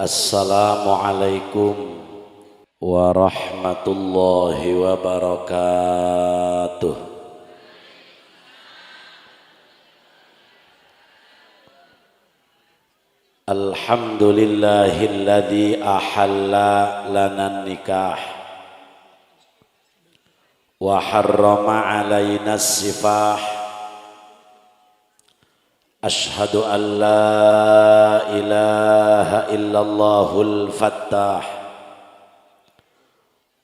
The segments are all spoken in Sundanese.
Assalamualaikum warahmatullahi wabarakatuh. Alhamdulillahilladzi ahalla lana nikah wa harrama alaina sifah. Ashhadu an la ilaha illallahul fattah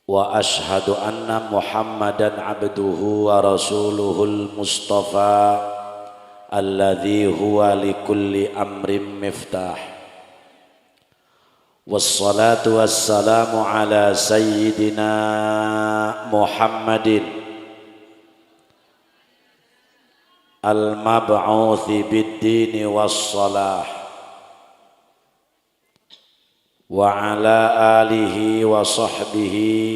wa ashhadu anna Muhammadan abduhu wa rasuluhul mustafa alladzi huwa likulli amrin miftah. Wassalatu wassalamu ala sayyidina Muhammadin al-mab'uthi bid-dini was-salah wa ala alihi wa sahbihi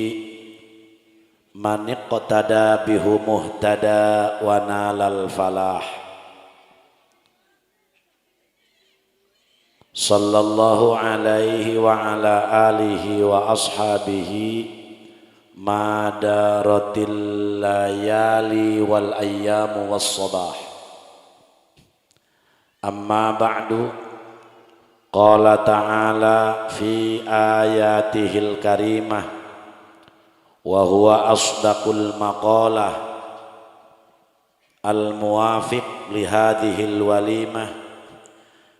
man iqtada bihu muhtada wa nalal falah. Sallallahu alaihi wa ala alihi wa ashabihi madaratil layali wal ayyamu was sabah. Amma ba'du. Qala ta'ala fi ayatihil karimah wa huwa asdaqul maqalah al muwafiq li hadhil walimah.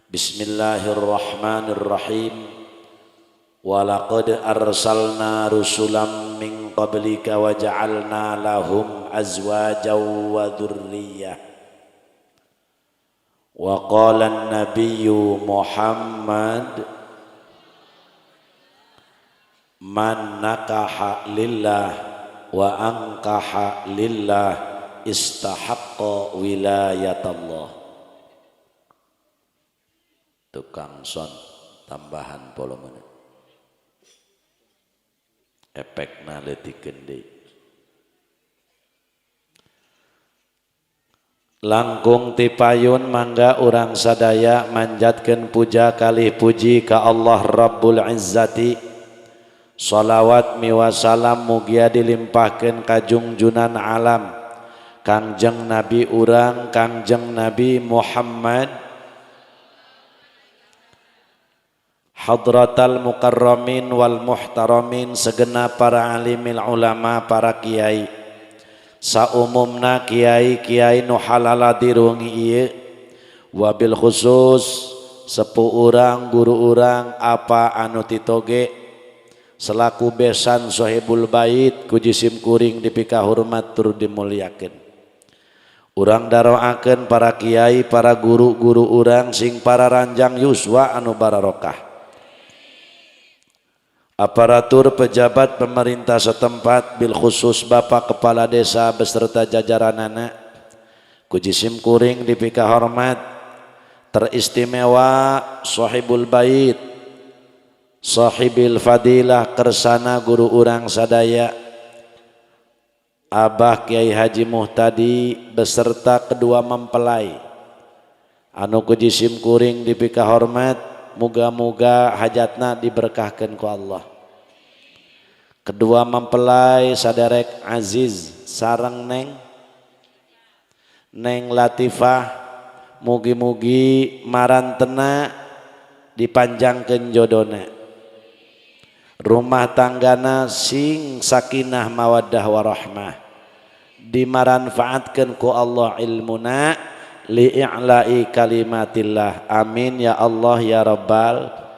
Bismillahirrahmanirrahim. Walaqad arsalna rusulan min qablika wa ja'alna lahum azwajan wa dzurriyyah. Wa qala an-nabiyyu Muhammad man nakaha lillah wa ankaha lillah istahaqqa wilayatallah. Tukang son tambahan volumena efekna leutik deui. Langkung tipayun mangga urang sadaya manjatkeun puja kalih puji ka Allah Rabbul Izzati. Shalawat miwa salam mugia dilimpahkeun ka jungjunan alam Kangjeng Nabi urang Kangjeng Nabi Muhammad hadratal mukarramin wal muhtaramin, segenap para alimil ulama, para kiai, saumumna kiai-kiai nu halala dirungi ieu, wabil khusus sepuh urang, guru urang apa anu titoge selaku besan sohibul bait ku jisim kuring dipikahormat tur dimuliakeun. Urang daroakeun para kiai, para guru-guru urang sing para ranjang yuswa anu bararokah. Aparatur pejabat pemerintah setempat bil khusus Bapak Kepala Desa beserta jajaranana ku jisim kuring dipika hormat. Teristimewa sahibul bait sahibil fadilah kersana guru urang sadaya Abah Kiai Haji Muhtadi beserta kedua mempelai anu ku jisim kuring dipika hormat, muga-muga hajatna diberkahkeun ku Allah. Kedua mempelai saderek Aziz sareng Neng Latifah, mugi-mugi marantena dipanjangkeun jodona, rumah tanggana sing sakinah mawaddah warahmah, dimaranfaatkeun ku Allah ilmuna li'i'la'i kalimatillah. Amin ya Allah ya Rabbal.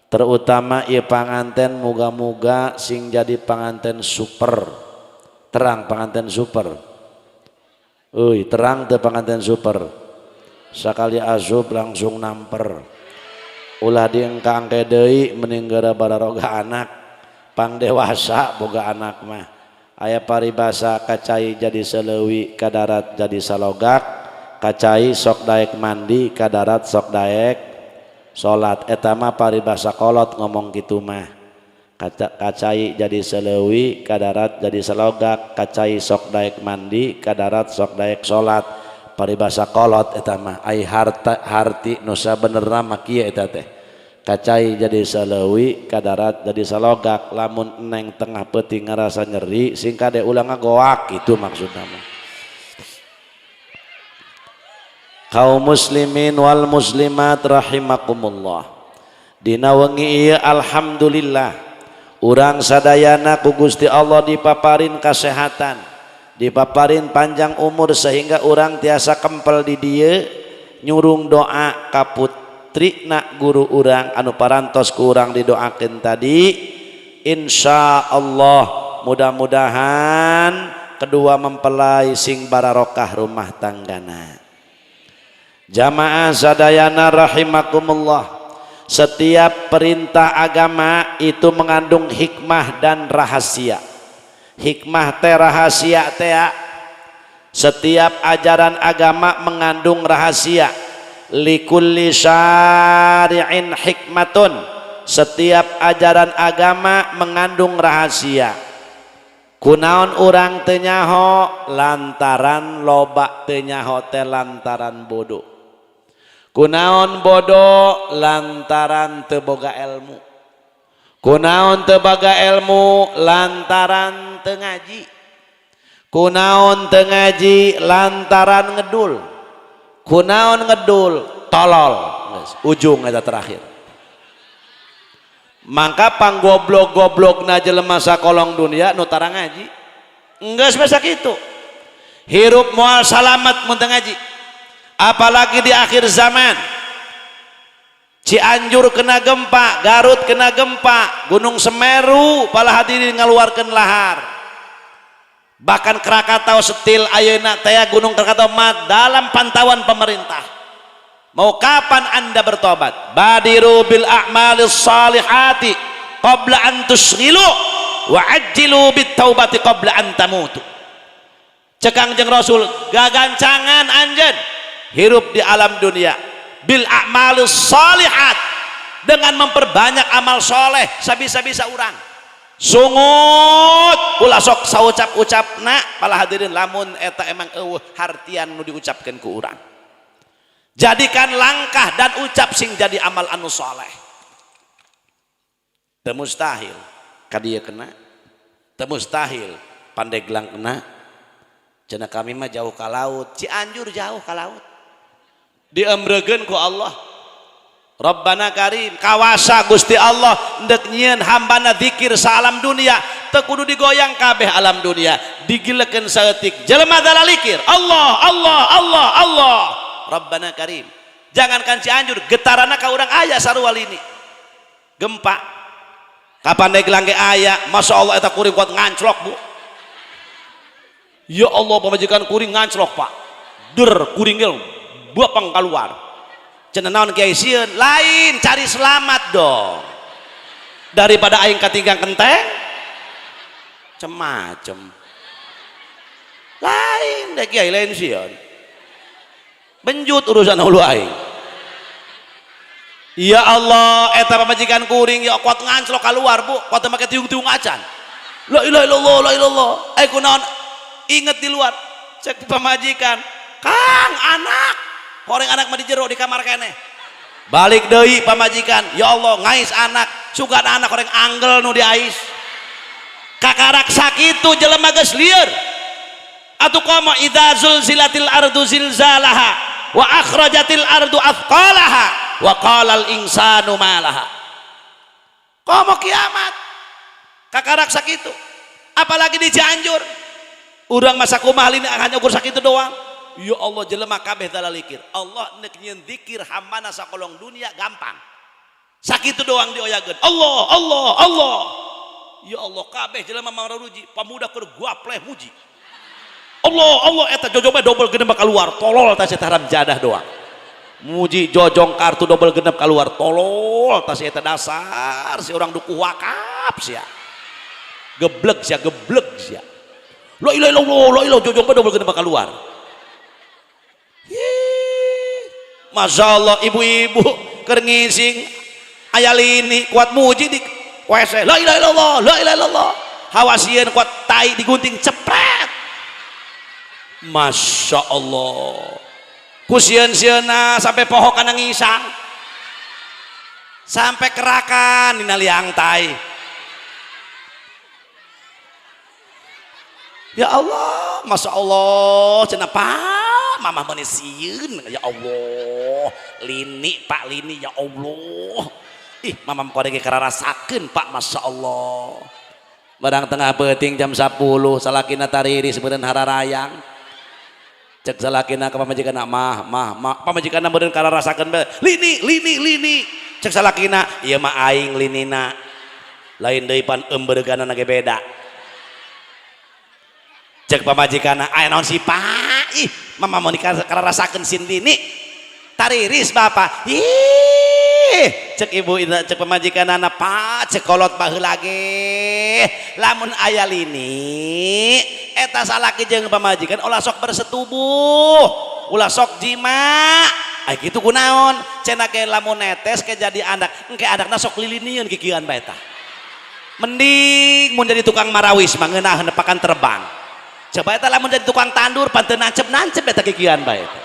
Terutama ieu panganten muga-muga sing jadi panganten super. Terang panganten super. Euy, terang teu panganten super. Sakali asup langsung namper. Ulah diengka-engke deui mending geura bararoga anak. Pang dewasa boga anak mah. Aya paribasa kacai jadi seleuwi kadarat jadi salogak, kacai sok daek mandi kadarat sok daek salat. Eta mah paribasa kolot ngomong kitu mah. Kacai jadi seleuwi kadarat jadi salogak, kacai sok daek mandi kadarat sok daek salat. Paribasa kolot eta mah. Ai harta harti nu sabenerna mah kieu eta teh. Kacai jadi saleuwi, kadarat jadi salogak. Lamun neng tengah peuting ngarasa nyeri, sing kade ulah ngagoak, itu maksudna mah. Kaum muslimin wal muslimat rahimakumullah. Dina wengi ieu alhamdulillah urang sadayana ku Gusti Allah dipaparin kasehatan, dipaparin panjang umur sehingga urang tiasa kempel di dieu nyurung doa ka putrina guru urang anu parantos ku urang didoakeun tadi. Insya Allah mudah-mudahan kedua mempelai sing bararokah rumah tanggana. Jamaah sadayana rahimakumullah, setiap perintah agama itu mengandung hikmah dan rahasia. Hikmah teh rahasia teh. Setiap ajaran agama mengandung rahasia. Likulli syari'in hikmatun. Setiap ajaran agama mengandung rahasia. Kunaon urang teu nyaho? Lantaran loba teu nyaho teh lantaran bodoh. Kunaon bodoh? Lantaran teu boga ilmu. Kunaon teu boga ilmu? Lantaran teu ngaji. Kunaon teu ngaji? Lantaran ngedul. Kunaon ngedul? Tolol. Ujung eta terakhir. Mangka panggoblok-goblokna jelema sakolong dunia nu tara ngaji. Enggeus biasa kitu. Hirup moal salamat mun teu ngaji. Apalagi di akhir zaman. Cianjur kena gempa, Garut kena gempa, Gunung Semeru pala hadirin ngaluarkeun lahar. Bahkan Krakatau Steel ayeuna teh Gunung Krakatau mah dalam pantauan pemerintah. Mau kapan Anda bertobat? Badiru bil a'malis salihati qabla an tushghilu wa ajjilu bit taubati qabla an tamutu. Cek Kangjeng Rasul, gagancangan anjeun hirup di alam dunia bil a'malis salihat, dengan memperbanyak amal soleh sabisa-bisa urang. Sungut ulah sok saucap-ucapna pala hadirin, lamun eta emang eueuh hartian nu diucapkeun ku urang. Jadikan langkah dan ucap sing jadi amal anu soleh. Teu mustahil ka dieu kena, teu mustahil Pandeglang kena. Cenah kami mah jauh ka laut, Cianjur jauh ka laut. Diemregeun ku Allah. Rabbana Karim, kawasa Gusti Allah ndek nyieun hambana zikir sa alam dunia, teu kudu digoyang kabeh alam dunia, digilekeun saeutik jelema dalalikir Allah Allah Allah Allah Rabbana Karim. Jangankan Cianjur, getarana ka urang aya sarua lini. Gempa ka Pandeglang ge aya. Masya Allah, eta kuring kuat nganclok, Bu. Ya Allah, pamajikan kuring nganclok, Pak. Der kuring ge bapang keluar. Cenah naon kiai sieun? Lain, cari selamat dong. Daripada aing katinggang kenteng cemacem. Lain deh kiai, lain sieun. Benjut urusan hulu aing. Ya Allah, eta pamajikan kuring ya kuat nganclok keluar, Bu. Kuat make tiung-tiung acan. La ilaha illallah, la ilallah. Eh, kunaon? Inget di luar. Cek pamajikan, Kang, anak. Koreng anak mah di jero di kamar keneh. Balik deui pamajikan, ya Allah, ngais anak, sugan anak koreng anggel nu diais. Kakarak sakitu jelema geus lieur. Atuh komo idza zulzilatil ardu zilzalaha wa akhrajatil ardu athqalaha wa qalal insanu malaha. Komo kiamat. Kakarak sakitu. Apalagi di Cianjur. Urang masa kumaha ini hanya ukur sakitu doang. Ya Allah, jelema kabeh dalalikir. Allah nek nyieun zikir hambana sakolong dunia gampang. Sakitu doang dioyageun. Allah Allah Allah. Ya Allah, kabeh jelema mararuji, pamuda keur guapleh muji. Allah Allah, eta jojong dobel genep keluar, tolol tas eta haram jadah doang. Muji jojong kartu dobel genep keluar, tolol tas eta dasar si orang dukuh wakaf sia. Geblek sia, geblek sia. La ilaha illallah, la ilaha, jojong dobel genep keluar. Masya Allah, ibu-ibu keur ngising aya lini kuat muji di WC, la ilaha illallah, la ilaha illallah, hawasieun kuat tai digunting cepret. Masya Allah, ku sieun-sieunna sampai poho kana ngisang. Sampai kerakan dina liang tai. Ya Allah, Masya Allah, cenah Pak, mamah meuni sieun, ya Allah, lini Pak lini ya Allah. Ih, mamah kok kararasakeun Pak, Masya Allah. Barang tengah peuting jam 10, salakina tariris beureun hararayang. Cek salakina ka pamajikanna mah, mah, mah, pamajikanna beureun kararasakeun bae. Lini, lini, lini. Cek salakina, ieu mah aing linina. Lain deui pan embereganana ge beda. Cek pamajikanna aya naon si Pak, ih mama mau nikah kararasakeun sin lini tariris bapak, ih cek ibu cek pamajikanna Pak, cek kolot baheula ge lamun aya lini eta salaki jeung pamajikan ulah sok bersetubuh, ulah sok jima, ai kitu kunaon cenah ge lamun netes ke jadi anak engke anakna sok lilinieun kikieuan bae tah, mending mun jadi tukang marawis mah ngeunah nepakan terbang. Coba eta lamun jadi tukang tandur pan teu nancep-nancep eta kikieuan bae eta.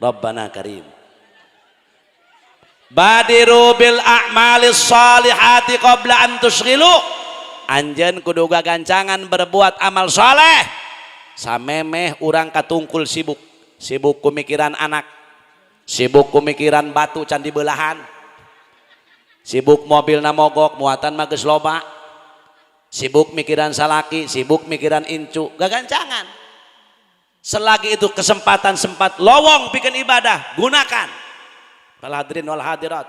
Rabbana karim. Badiru bil a'malis salihati qabla an tushghilu. Anjeun kudu gagancangan berbuat amal soleh. Samemeh urang katungkul sibuk. Sibuk kumikiran anak. Sibuk kumikiran batu can dibelahan. Sibuk mobil mogok muatan mah geus loba, sibuk mikiran salaki, sibuk mikiran incu, gagancangan. Selagi itu kesempatan sempat lowong bikin ibadah, gunakan. Wal hadirin wal hadirat.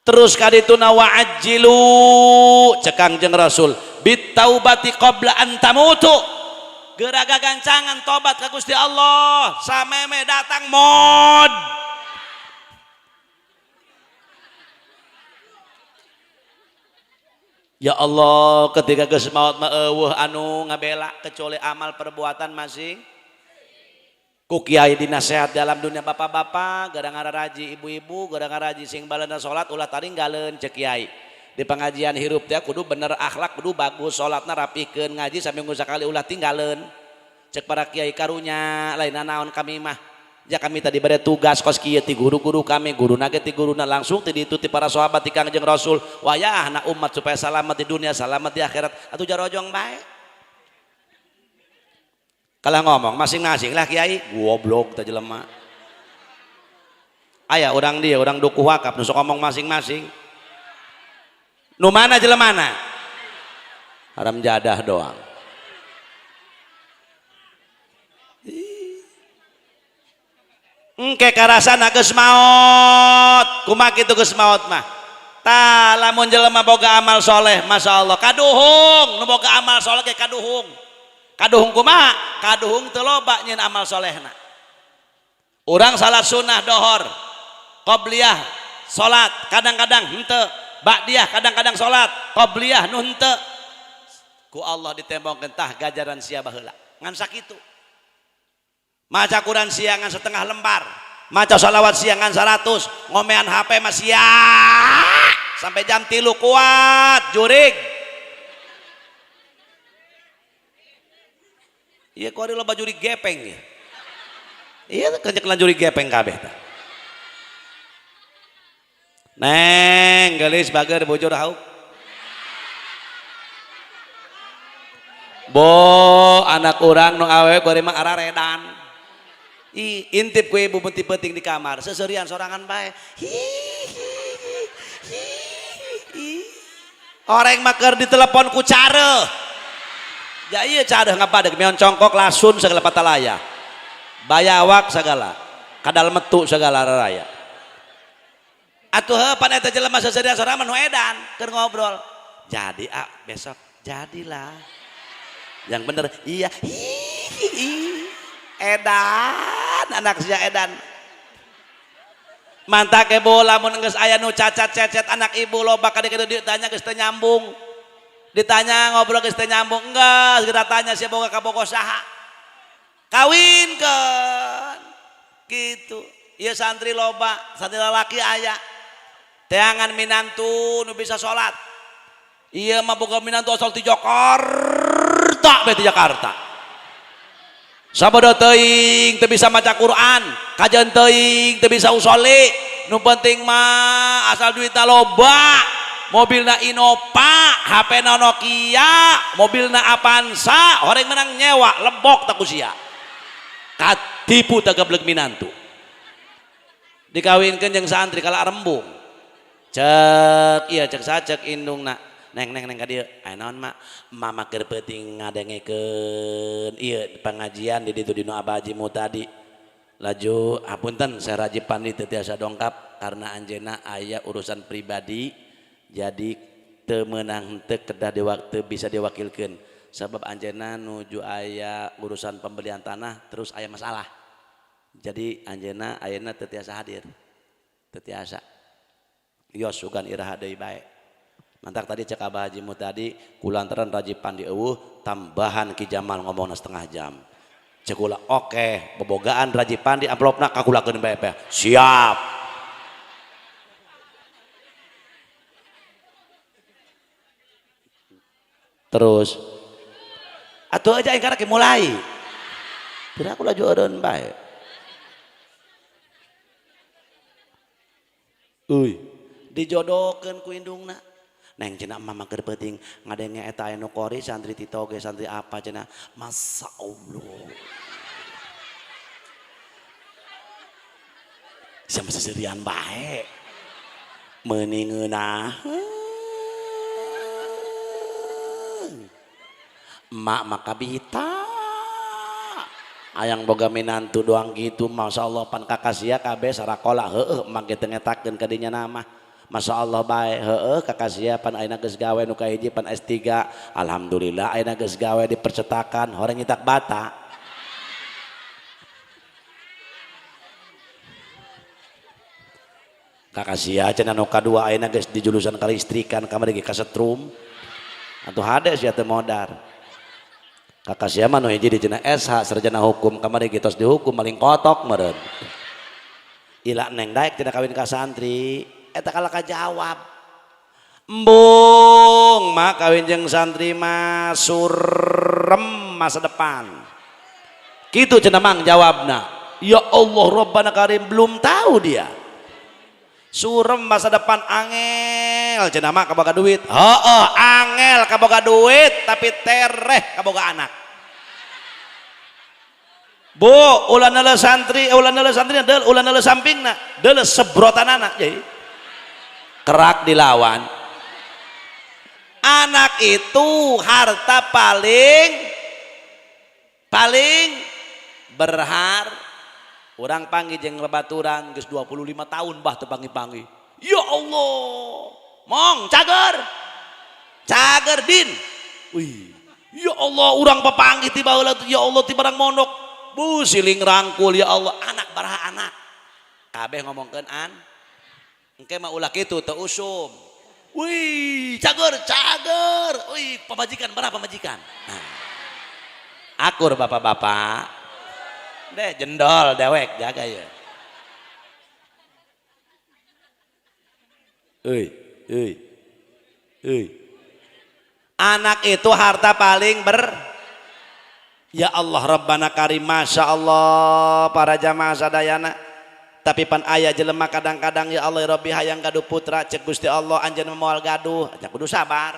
Terus kadituna wa'ajjilu cek Kangjeng Rasul bitaubati qabla an tamutu. Geura gagancangan tobat ka Gusti Allah, sameme datang mod. Ya Allah, ketika geus maot mah eueuh anu ngabela kecuali amal perbuatan masing. Ku kiai dinasehat dalam dunia bapak-bapak, gara ngaraji ibu-ibu, gara ngaraji sing balana salat ulah taringgaleun cek kiai. Di pengajian hirup teh kudu bener akhlak, kudu bagus, salatna rapikeun, ngaji saminggu sakali ulah tinggalin. Cek para kiai karunya, lain naon kami mah. Ya kami tadi bere tugas kos kieu ti guru-guru kami, guruna ge ti guruna langsung ti ditu ti para sahabat ti Kangjeng Rasul. Wayahna umat supaya selamat di dunia, selamat di akhirat. Atuh jarojong bae. Kalau ngomong masing-masing lah kiai, goblok teh jelema. Aya urang dia, urang dukuh wakaf nu sok ngomong masing-masing. Nu mana jelemana? Haram jadah doang. Engke karasana geus maot, kumaha kitu geus maot mah? Tah lamun jelema boga amal soleh, masyaallah kaduhung, nu boga amal soleh ge kaduhung. Kaduhung kumaha? Kaduhung teu loba nyeun amal solehna. Urang salat sunnah dohor, qobliyah salat kadang-kadang henteu, ba'diyah kadang-kadang salat, qobliyah nu henteu. Ku Allah ditembongkeun tah gajaran sia baheula. Ngan sakitu. Maca Quran siangan setengah lembar, maca sholawat siangan 100, ngomean HP mah sia sampai jam 3 kuat jurig. Iya kuari loba jurig gepeng ya. Iya kenceng jurig gepeng kabeh tah. Neng geulis bager bujur hauk. Bo anak urang nu awewe kuari mah araredan. Ih, intip ku ibu penting-penting di kamar, seserian sorangan bae. Orang mah keur ditelepon ku care. Ya iya care ngapadeg meon congkok lasun segala patalaya. Bayawak segala, kadal metu segala raraya. Atuh heuh pan eta jelema seserian sorangan nu edan keur ngobrol. Jadi ah besok jadilah. Yang bener iya. Hi, edan anak sia edan. Mantake bola mun geus aya nu cacat cecet anak ibu loba kade-kade ditanya geus teu nyambung. Ditanya ngobrol geus teu nyambung, enggeus geura tanya sia boga kabogoh saha. Kawinkeun. Kitu. Ieu santri loba, santri lalaki aya. Teangan minantu nu bisa salat. Ieu mah boga minantu asal ti Jakarta, bae ti Jakarta. Sabodo teuing teu bisa maca Quran, kajeun teuing teu bisa usoli, nu penting mah asal duitna loba, mobilna Innova, HP-na Nokia, mobilna Avanza, horeng menang nyewa, lebok tak usia. Katipu tagableg minantu. Dikawinkeun jeung santri kala rembung. Cek iya cek sacek indungna. Neng neng neng ka dieu. Aya naon mak? Mama keur peuting ngadengekeun ieu pengajian di ditu dinu Abah Haji tadi. Laju hapunten saya Rajib Pandi teu tiasa dongkap karena anjeunna aya urusan pribadi jadi teu meunang teu kedah diwaktu bisa diwakilkeun. Sebab anjeunna nuju aya urusan pembelian tanah terus aya masalah. Jadi anjeunna ayeuna teu tiasa hadir. Teu tiasa. Yos sugan iraha deui bae. Mantak tadi cek Abah Haji tadi kulantaran Rajib Pandi eueuh tambahan Ki Jamal ngomongna setengah jam. Cek kula oke, bobogaan Rajib Pandi amplopna kakulakeun bae bae. Siap. Terus atuh aja aing karek mulai. Kira aku laju eureun bae. Euy, dijodohkeun ku indungna. Neng cenah mama keur peuting ngadenge eta aya nu kori santri Tito ge santri apa cenah. Masya Allah. Sama seserian bae. Meuni ngeunaheun. Emak maka bita. Ayang boga minantu doang gitu, Masya Allah pan kakasia kabeh sarakola heueuh emak ge teu ngetakeun ka dinya nama. Masya Allah bae heueuh kakasia pan ayeuna geus gawe nu kahiji pan S3, alhamdulillah ayeuna geus gawe di percetakan horeng nyitak bata. Kakasia cenah nu kadua ayeuna geus di jurusan kalistrikan kamari ge kasetrum. Atuh hade sia teu modar. Kakasia mah nu hiji di cenah SH sarjana hukum kamari ge tos dihukum maling kotok meureun. Ila neng daek cenah kawin ka santri. Eta kalah kajawab. Embung mak kawin jeung santri mah surem masa depan. Kitu cenah mang jawabna. Ya Allah Rabbana Karim belum tahu dia. Surem masa depan angel cenah mak kaboga duit. Heeh, angel kaboga duit tapi tereh kaboga anak. Bu, ulah neuleuh santri, ulah neuleuh santri deul, ulah neuleuh sampingna, deuleuh sebrotanana jadi. Kerak dilawan. Anak itu harta paling berhar. Urang panggih jeung lebaturan geus 25 tahun bah teu panggih-panggih. Ya Allah. Mong cager. Cager din. Wih. Ya Allah urang papanggih ti baheula ya Allah ti barang mondok. Bu siling rangkul ya Allah anak baraha anak. Kabeh ngomongkeun an. Engke mah ulah kitu teu usum. Wih, cager, cager. Wih, pamajikan baraha pamajikan. Nah. Akur bapak-bapak. Deh jendol dewek jaga ya. Euy, euy. Euy. Anak itu harta paling ber. Ya Allah Rabbana Karim, Masya Allah para jamaah sadayana. Tapi pan aya jelema kadang-kadang ya Allah ya Rabbi hayang gaduh putra cek Gusti Allah anjeun moal gaduh, nya kudu sabar.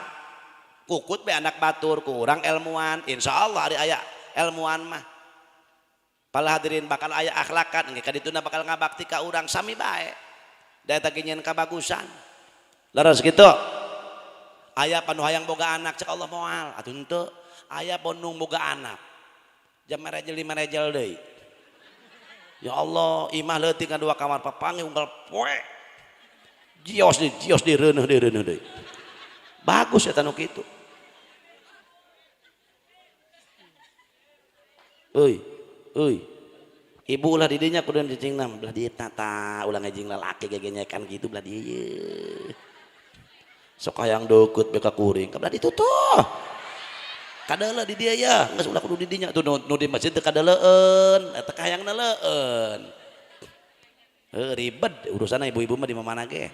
Kukut be anak batur kurang ilmuan, insyaallah ari aya ilmuan mah. Pala hadirin bakal aya akhlakan, engke kadituna bakal ngabakti ka urang sami bae. Da eta ge nyeun kabagusan. Leres kitu. Aya panu hayang boga anak cek Allah moal, atuh henteu. Aya ponu boga anak. Jam merejel lima rejel deui. Ya Allah, imah leutik ka dua kamar papanggih unggal poe. Jios di reuneuh deui. Bagus eta nu kitu. Euy, euy. Ibu ulah di dinya kudu cicingna belah dieu tata, ulah ngejing lalaki ge genyekan kitu belah dieu ye. Sok hayang deukeup be ka kuring, ka belah ditu tuh. Kadeuleu di dieu ya, geus ulah kudu di dinya tuh nu di masjid teu kadeleueun, eta kahayang neleueun. Heuh ribet urusanna ibu-ibu mah di mana ge.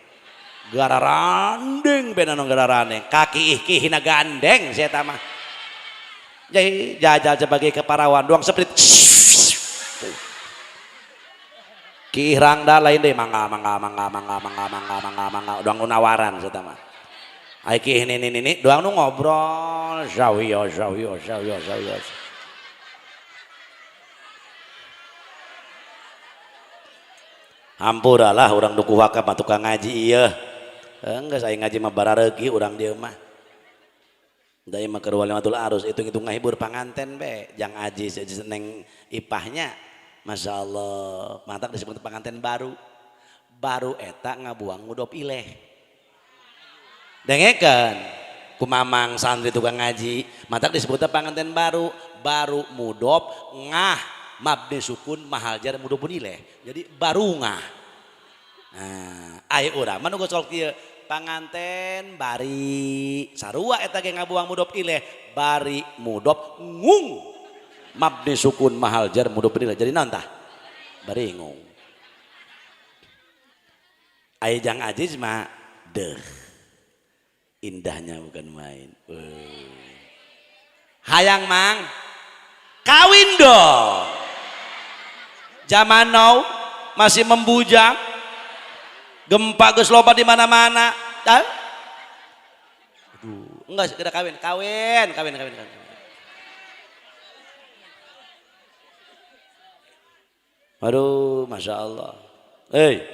Gararandeng bena nu gararandeng, kaki ihkihina gandeng sia eta mah. Jadi jajal sebagai keparawan doang seperti Ki Rangda lain deh mangga mangga mangga mangga mangga mangga mangga mangga doang nu nawaran eta mah. Ai ki ini doang nu ngobrol sawiyo sawiyo sawiyo sawiyo. Hampura lah urang duku wakaf mah tukang ngaji ieu. Enggak saya ngaji mah barareuki urang dieu mah. Da ieu mah keur walimatul arus hitung-hitung ngahibur panganten be jang aji neng ipahnya. Masya Allah, mantak disebut panganten baru. Baru eta ngabuang mudhof ilaih. Dengekeun ku mamang santri tukang ngaji, mantak disebut panganten baru, baru mudhof ngah mabni sukun mahal jar mudhofun ilaih. Jadi baru ngah. Nah, ai urang mah nu geus kieu panganten bari sarua eta ge ngabuang mudhof ilaih, bari mudhof ngung. Mabni sukun mahal jar mudhofun ilaih. Jadi naon tah? Bari ngung. Ai jang ajiz mah deuh. Indahnya bukan main. Hayang mang kawin dong. Zaman now masih membujang. Gempa geus loba di mana-mana. Aduh, enggak segera kawin, kawin, kawin, kawin, kawin. Aduh, masya Allah. Hey.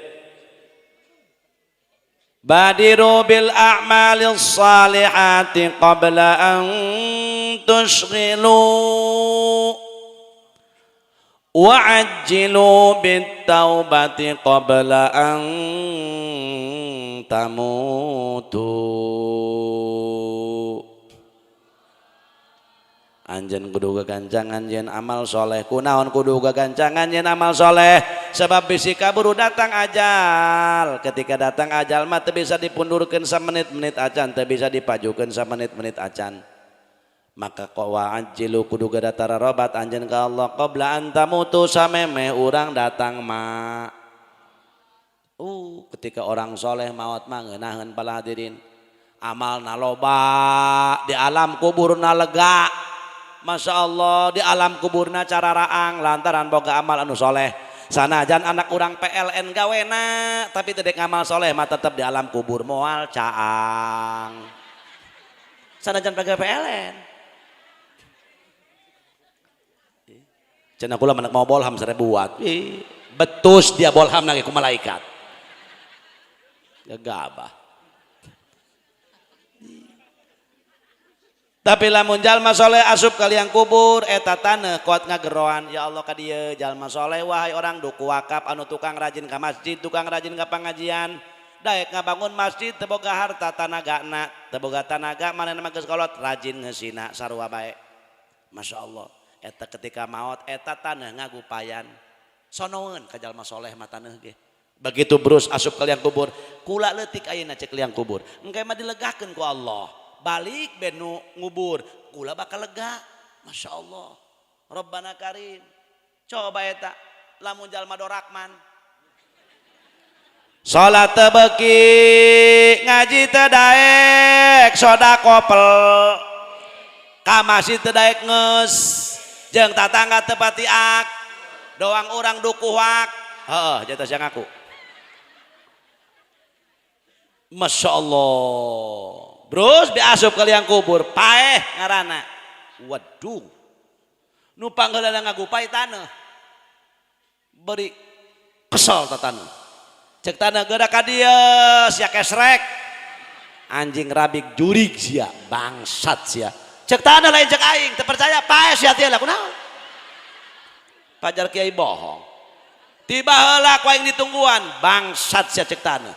Badiru bil a'malis salihati qabla an tushghilu wa'ajjilu bit taubati qabla an tamutu. Anjeun kudu gagancangan yen amal soleh, kunaon kudu gagancangan yen amal soleh, sebab bisi kaburu datang ajal. Ketika datang ajal mah teu bisa dipundurkeun samenit-menit acan, teu bisa dipajukeun samenit-menit acan. Maka kok wa'ajilu kudu gadatara robat anjeun ka Allah qabla an tamutu samemeh urang datang ma. Ketika orang soleh maot mah ngeunaheun pala hadirin, amalna loba, di alam kuburna lega. Masya Allah di alam kuburna cara raang lantaran boga amal anu soleh. Sanajan anak urang PLN gawena tapi teu dek ngamal soleh mah tetep di alam kubur moal caang. Sanajan pegawai PLN. Cenah kula menek mau bolham seribuat. Betus dia bolham nage ku malaikat. Gegabah. Tapi lamun jalma soleh asup kalian kubur eta taneuh kuat ngageroan ya Allah ka dieu jalma soleh wahai orang duku wakaf anu tukang rajin ka masjid tukang rajin ka pangajian daek ngabangun masjid teu boga harta tanagana teu boga tanaga manehna mah geus kolot rajin ngeusina sarua bae. Masya Allah eta ketika maot eta taneuh ngagupayan sonoeun ka jalma soleh mah taneuh ge. Begitu berus asup kalian kubur kula leutik ayeuna cek liang kubur engke mah dilegakeun ku Allah. Balik benu ngubur kula bakal lega. Masya Allah Rabbana karim. Coba eta lamun jalma dorakman salat teu beuki ngaji teu daek sedekah pel ka masjid teu daek ngeus jeung tatangga teu patiak doang urang dukuhak heuh jatuh siang aku. Masya Allah Terus diasup ke liang kubur paeh ngarana. Waduh. Nu pangheulana ngagupai taneuh. Beri kesel ta taneuh. Cek taneuh geura ka dieu sia kesrek. Anjing rabik jurig sia, bangsat sia. Cek taneuh lain cek aing, teu percaya paeh sia teh lah kunaon. Pajar kiai bohong. Tiba heula ku aing ditungguan, bangsat sia cek taneuh.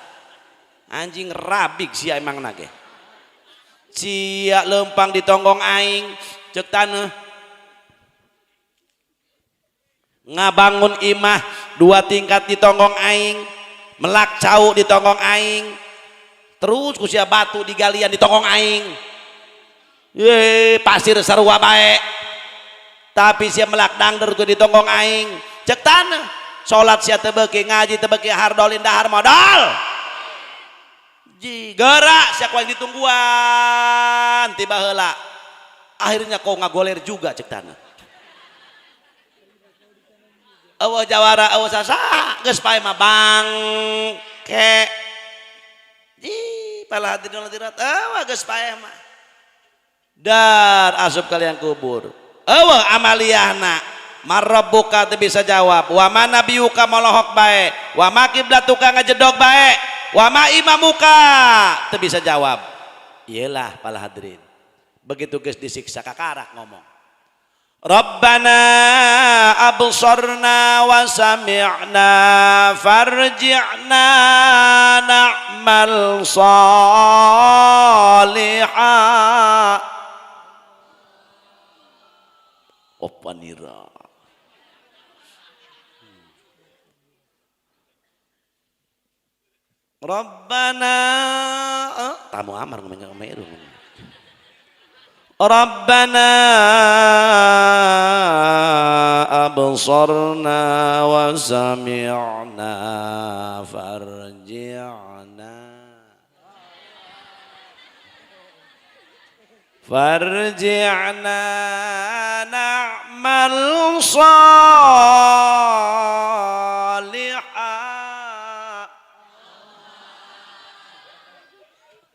Anjing rabik sia emang nage. Sia lempang ditonggong aing cek taneuh ngabangun imah 2 tingkat ditonggong aing melak cau ditonggong aing terus ku sia batu digalian ditonggong aing ye pasir sarua bae tapi sia melak dangder ku ditonggong aing cek taneuh salat sia teu beuki ngaji teu beuki hardolin dahar modal ji gerak sia ku aing ditungguan tiba heula Akhirnya kau ngagoler juga cek tanah. Eueuh jawara eueuh sasa geus pae mah bangke. Di pala hadirin hadirat eueuh geus pae mah. Dar asup kalian kubur. Eueuh amaliyahna. Marabbuka teu bisa jawab. Wa ma nabiyuka molohok bae. Wa ma kiblatuka ngajedog bae. Wa ma imamuka teu bisa jawab. Iyalah pala hadirin. Begitu geus disiksa kakarak ngomong. Rabbana absarna wa sami'na farji'na na'mal shaliha. Opanira. Rabbana tamu amar ngomong ngomong. Rabbana absarna wa sami'na farji'na farji'na na'mal shaliha.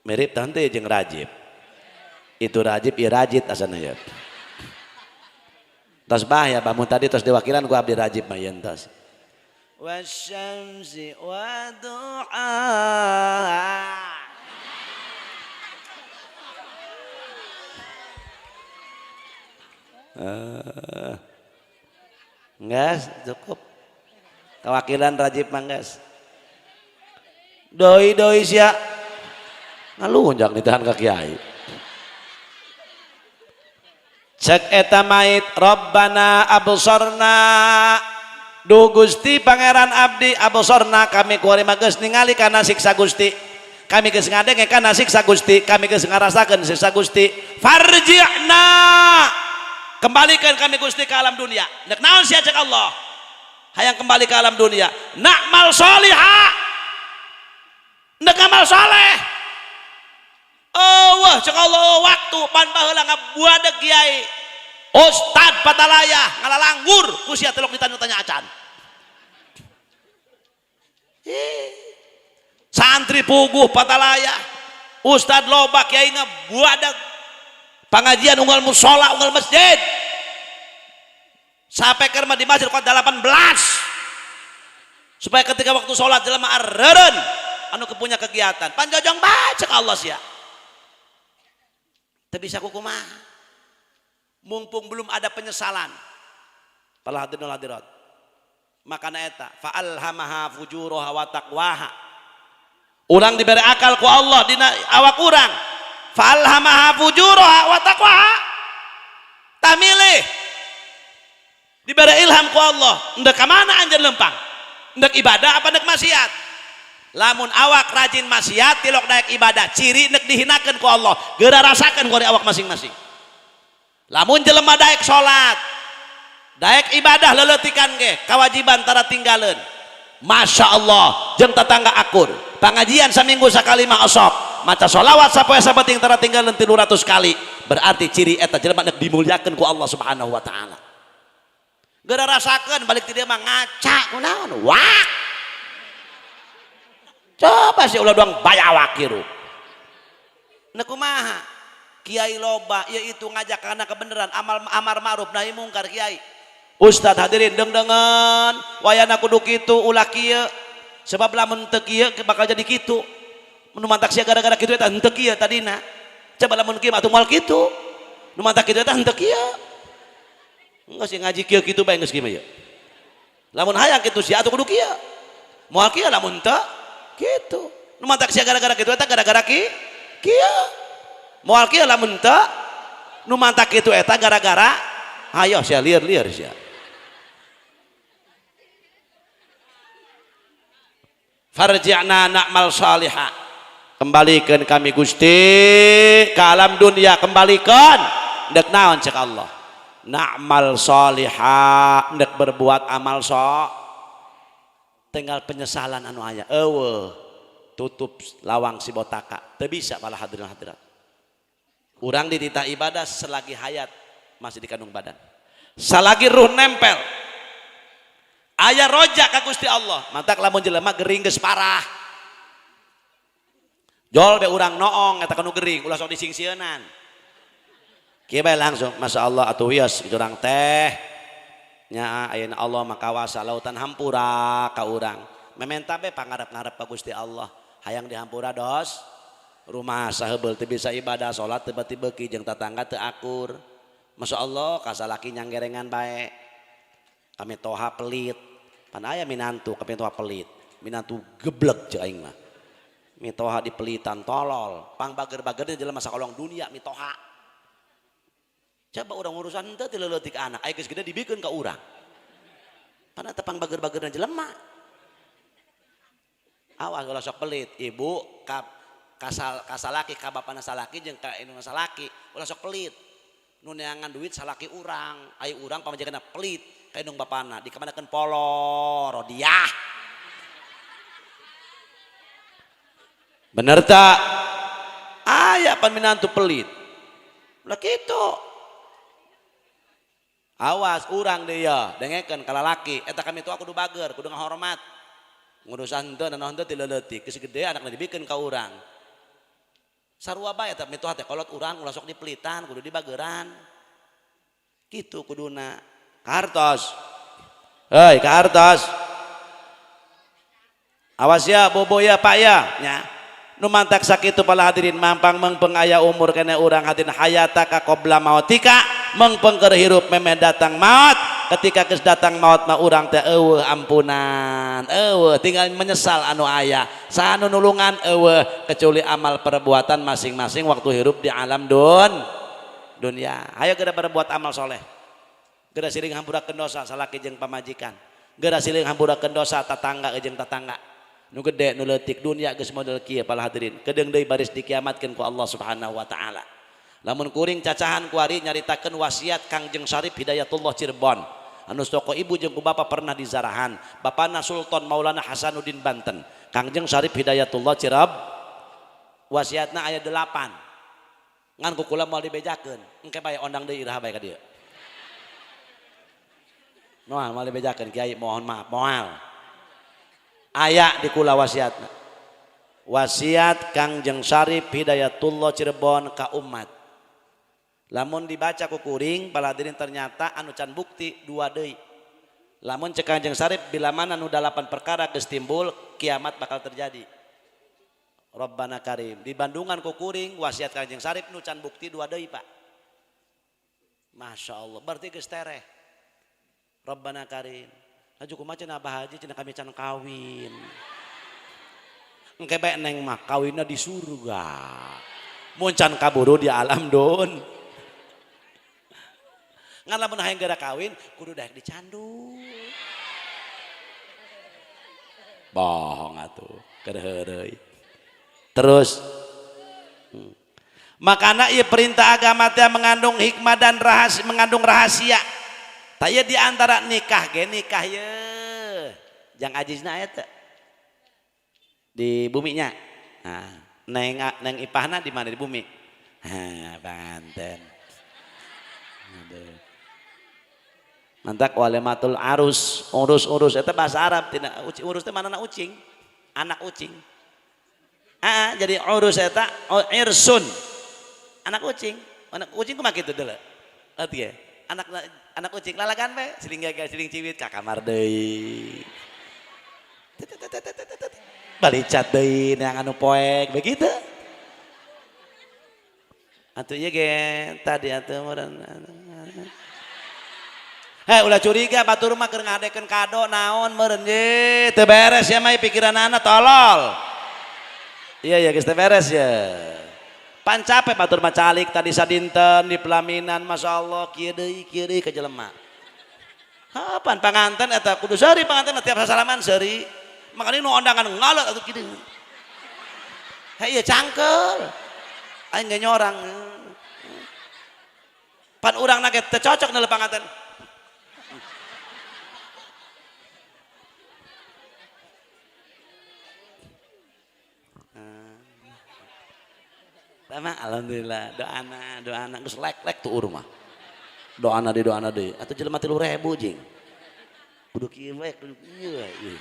Mirip tante jeung Rajib. Itu Rajib ya Rajid asana ya. Tos bahaya bangun tadi tos diwakilan ku abdi Rajib mah yen tos. Wasyamsi waduha. Nges cukup. Kewakilan Rajib mah nges. Doi-doi sia. Ngalunjak ditahan ka kiai. Cek eta mait Rabbana absarna duh Gusti Pangeran abdi absarna kami kuari mah geus ningali kana siksa Gusti, kami geus ngadenge kana siksa Gusti, kami geus ngarasakeun siksa Gusti, farji'na kembalikan kami Gusti ke alam dunia. Nek naon sia cek Allah hayang kembali ke alam dunia, na'mal sholiha nek amal soleh. Oh wah cek Allah waktu pan baheula ngabuadeg kiai ustad patalaya ngalalanggur ku sia telok ditanya-tanya acan. Santri puguh patalaya ustad loba kiai ngabuadeg pangajian unggal musola unggal masjid sampai keur mah di masjid kuat 18 supaya ketika waktu sholat jelema areureun anu kepunya kegiatan panjojong bae cek Allah sia. Teu bisa kukumaha mumpung belum ada penyesalan. Para hadirin hadirat makana eta fa'alhamaha fujuraha wa taqwaha. Urang diberi akal ku Allah dina awak urang. Fa'alhamaha fujuraha wa taqwaha. Tamilih diberi ilham ku Allah ndek ka mana anjeun lempang, ndek ibadah apa ndek maksiat. Lamun awak rajin maksiat tilok daek ibadah ciri nek dihinakeun ku Allah geura rasakeun ku awak masing-masing. Lamun jelema daek salat daek ibadah leleutikan ge kewajiban tara tinggaleun, Masya Allah jeung tetangga akur pangajian saminggu sakali mah osok maca sholawat sapoe sapenting tara tinggaleun 300 kali, berarti ciri eta jelema nek dimuliakeun ku Allah Subhanahu wa taala. Geura rasakeun balik ti dieu mah ngaca kunaon wak. Coba sih ulah doang bayawak kiru. Nah kumaha? Kiai loba yaitu ngajak karena kebenaran amal amar ma'ruf nahi mungkar kiai. Ustad hadirin deng-dengan wayana kudu kitu ulah kieu. Sebab lamun teu kieu bakal jadi kitu. Nu mantak sia gara-gara kitu eta henteu kieu tadina. Coba lamun kieu atuh moal kitu. Nu mantak kitu eta henteu kieu. Geus ngaji kieu kitu bae geus kieu mah ieu. Lamun hayang kitu sia atuh kudu kieu. Moal kieu lamun teu gitu. Nu mantak sia gara-gara kitu eta gara-gara ki kieu. Moal kieu lamun teu nu mantak kitu eta gara-gara hayo sia lieur-lieur sia. Farji'na na'mal shaliha. Kembalikan kami Gusti ke alam dunia, kembalikan. Ndek naon cek Allah? Na'mal shaliha, ndek berbuat amal so. Tinggal penyesalan anu aya. Eueuh, tutup lawang si botaka. Teu bisa pala hadirin hadirat. Urang dititah ibadah selagi hayat masih dikandung badan. Salagi ruh nempel. Aya roja ka Gusti Allah. Mantak lamun jelema gering geus parah. Jol be urang noong eta kanu gering ulah sok disingsieunan. Kieu bae langsung masyaallah atuh wios urang teh. Nya ayeuna Allah mah kawasa lautan hampura ka urang. Mementa be pangarep-ngarep ka Gusti Allah. Hayang dihampura dos rumah sahebeul teu bisa ibadah salat tiba-tiba ki jeung tatangga teu akur. Masya Allah kasalaki nyanggerengan bae. Kami toha pelit. Pan aya minantu kami toha pelit. Minantu geblek jeung aing mah. Mitoha dipelitan tolol. Pang bager-bagernya jelema sakolong dunia mitoha. Coba urang urusan henteu ti leutik anak, aya geus gede dibikeun ka urang. Pan eta pang bager-bagerna jelema. Awas ulah sok pelit, ibu ka kasalaki ka bapana salaki jeung ka indungna salaki, ulah sok pelit. Nu neangan duit salaki urang, aya urang pamajikanna pelit ka indung bapana, dikamanakeun polo rodiah. Bener tak? Aya pan minantu pelit. Ulah kitu. Awas urang deui ya, dengekeun ka lalaki, eta kami tua kudu bager, kudu ngahormat. Ngurusan henteu nanaon henteu ti leutik, geus gede anakna dibikeun ka urang. Sarua bae eta mitoha teh kolot urang ulah sok dipelitan, kudu dibageran. Kitu kuduna. Kahartos. Heuy, kahartos. Awas ya bobo ya Pak ya. Nya. Nu mantak sakitu pala hadirin mampang mengpeng aya umur kene urang hadirin hayataka qabla mautika mengpeng keur hirup memeh datang maut. Ketika geus datang maut mah urang teh eueuh ampunan, eueuh tinggal menyesal anu aya, saha nu nulungan eueuh kecuali amal perbuatan masing-masing waktu hirup di alam dunia. Hayo geura berbuat amal soleh, geura siling hampurakeun dosa salaki jeung pamajikan, geura siling hampurakeun dosa tatangga jeung tatangga. Nu gede nu leutik dunia geus model kieu pala hadirin, kedeung deui baris dikiamatkeun ku Allah Subhanahu wa taala. Lamun kuring cacahan kuari nyaritakeun wasiat Kangjeng Syarif Hidayatullah Cirebon. Anu toko ibu jeung ku bapa pernah dizarahan. Bapana Sultan Maulana Hasanuddin Banten. Kangjeng Syarif Hidayatullah Cirebon wasiatna aya 8. Ngan ku kula moal dibejakeun. Engke bae ondang deui iraha bae ka dieu. Moal moal dibejakeun kiai mohon maaf moal. Aya di kula wasiatna. Wasiat Kangjeng Syarif Hidayatullah Cirebon ka umat. Lamun dibaca ku kuring baladirin ternyata anu can bukti 2 deui. Lamun cek Kangjeng Syarif bila mana nu 8 perkara geus timbul kiamat bakal terjadi. Rabbana Karim. Di Bandungan ku kuring wasiat Kangjeng Syarif nu can bukti 2 deui Pak. Masya Allah berarti geus tereh. Rabbana Karim. Laju kumaha cenah Abah Haji cenah kami can kawin. Engke bae neng mah kawinna di surga. Mun can kaburu di alam don. Ngan lamun hayang geura kawin kudu daek dicandu. Bohong atuh, keur heureuy. Terus makana ieu perintah agama teh mengandung hikmah dan rahasia, mengandung rahasia. Tah ieu di antara nikah ge nikah ye. Jang ajizna aya teu? Di buminya. Nah, neng ipahna di mana di bumi? Ha, Banten. Aduh. Mantak walematul arus, urus-urus eta bahasa Arab tina urus teh manana ucing, anak ucing. Ah, jadi urus eta irsun. Anak ucing, anak ucing kumaha kitu deuleu. Atuh ye. Anak ucing lalagan we, siling gagal siling ciwit ka kamar deui. Balicat deui neang anu poek begitu. Atuh ieu ge tadi atuh meureun. Hei ulah curiga batur mah keur ngadekeun kado naon meureun ye teu beres ya mah pikiranana tolol. Iya ya geus teu beres ya. Pan capek batur mah calik tadi sadinten di pelaminan masyaallah kieu deui ka jelema. Ha pan panganten eta kudu seuri panganten tiap sasalaman seuri. Makanya nu ondangan ngalot atuh kieu. Hei ieu cangkel. Aing ge nyorang. Pan urang na ge teu cocok neuleuh panganten. Tama alhamdulillah doana doana geus lek-lek tuh rumah. Doana deui doana deui. Atuh jelema 3.000 jing. Kudu kieu we kudu kieu we.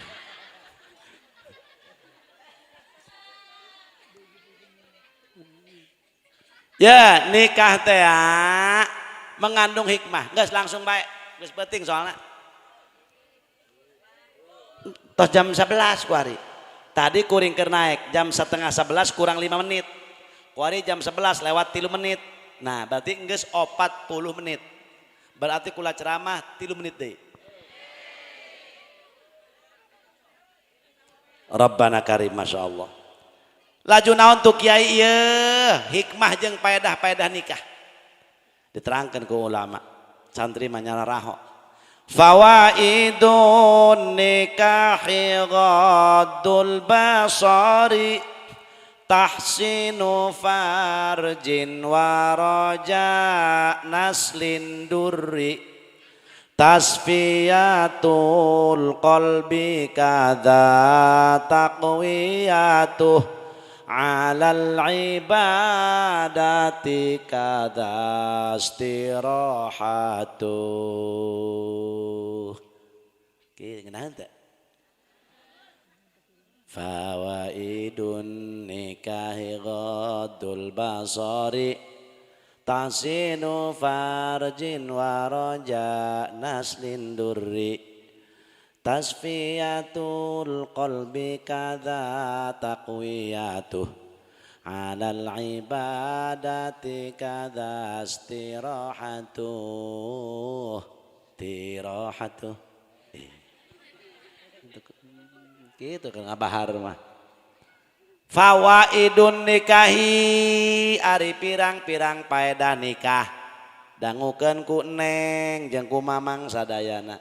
Ya, nikah teh mengandung hikmah. Geus langsung bae. Geus penting soalnya. Tos jam 11 kuari. Tadi kuring keur naik jam 10:30 kurang 5 menit. Kuari jam 11 lewat 3 menit. Nah, berarti geus 40 menit. Berarti kula ceramah 3 menit deui. Rabbana karim masya Allah. Laju naon tuh kiai ieu hikmah jeung paedah-paedah nikah. Diterangkan ku ulama. Santri mah nyararaho. Fawaidun nikahi ghaddul basari tahsinu farjin wa raja naslin durri tasfiyatul qalbi kadza taqwiyatuh alal ibadati kadza istirahatuh. Kieu ngeunah teh. Fawaidun nikahi ghaddul basari tahsinu farjin wa raja naslin durri tasfiyatul qalbi kadza taqwiyatuh alal ibadati kadza istirahatuh tirahatuh. Gitu kan ngabahar mah. Fawaidun nikahi ari pirang-pirang paedah nikah dangukeun ku neng jeung ku mamang sadayana.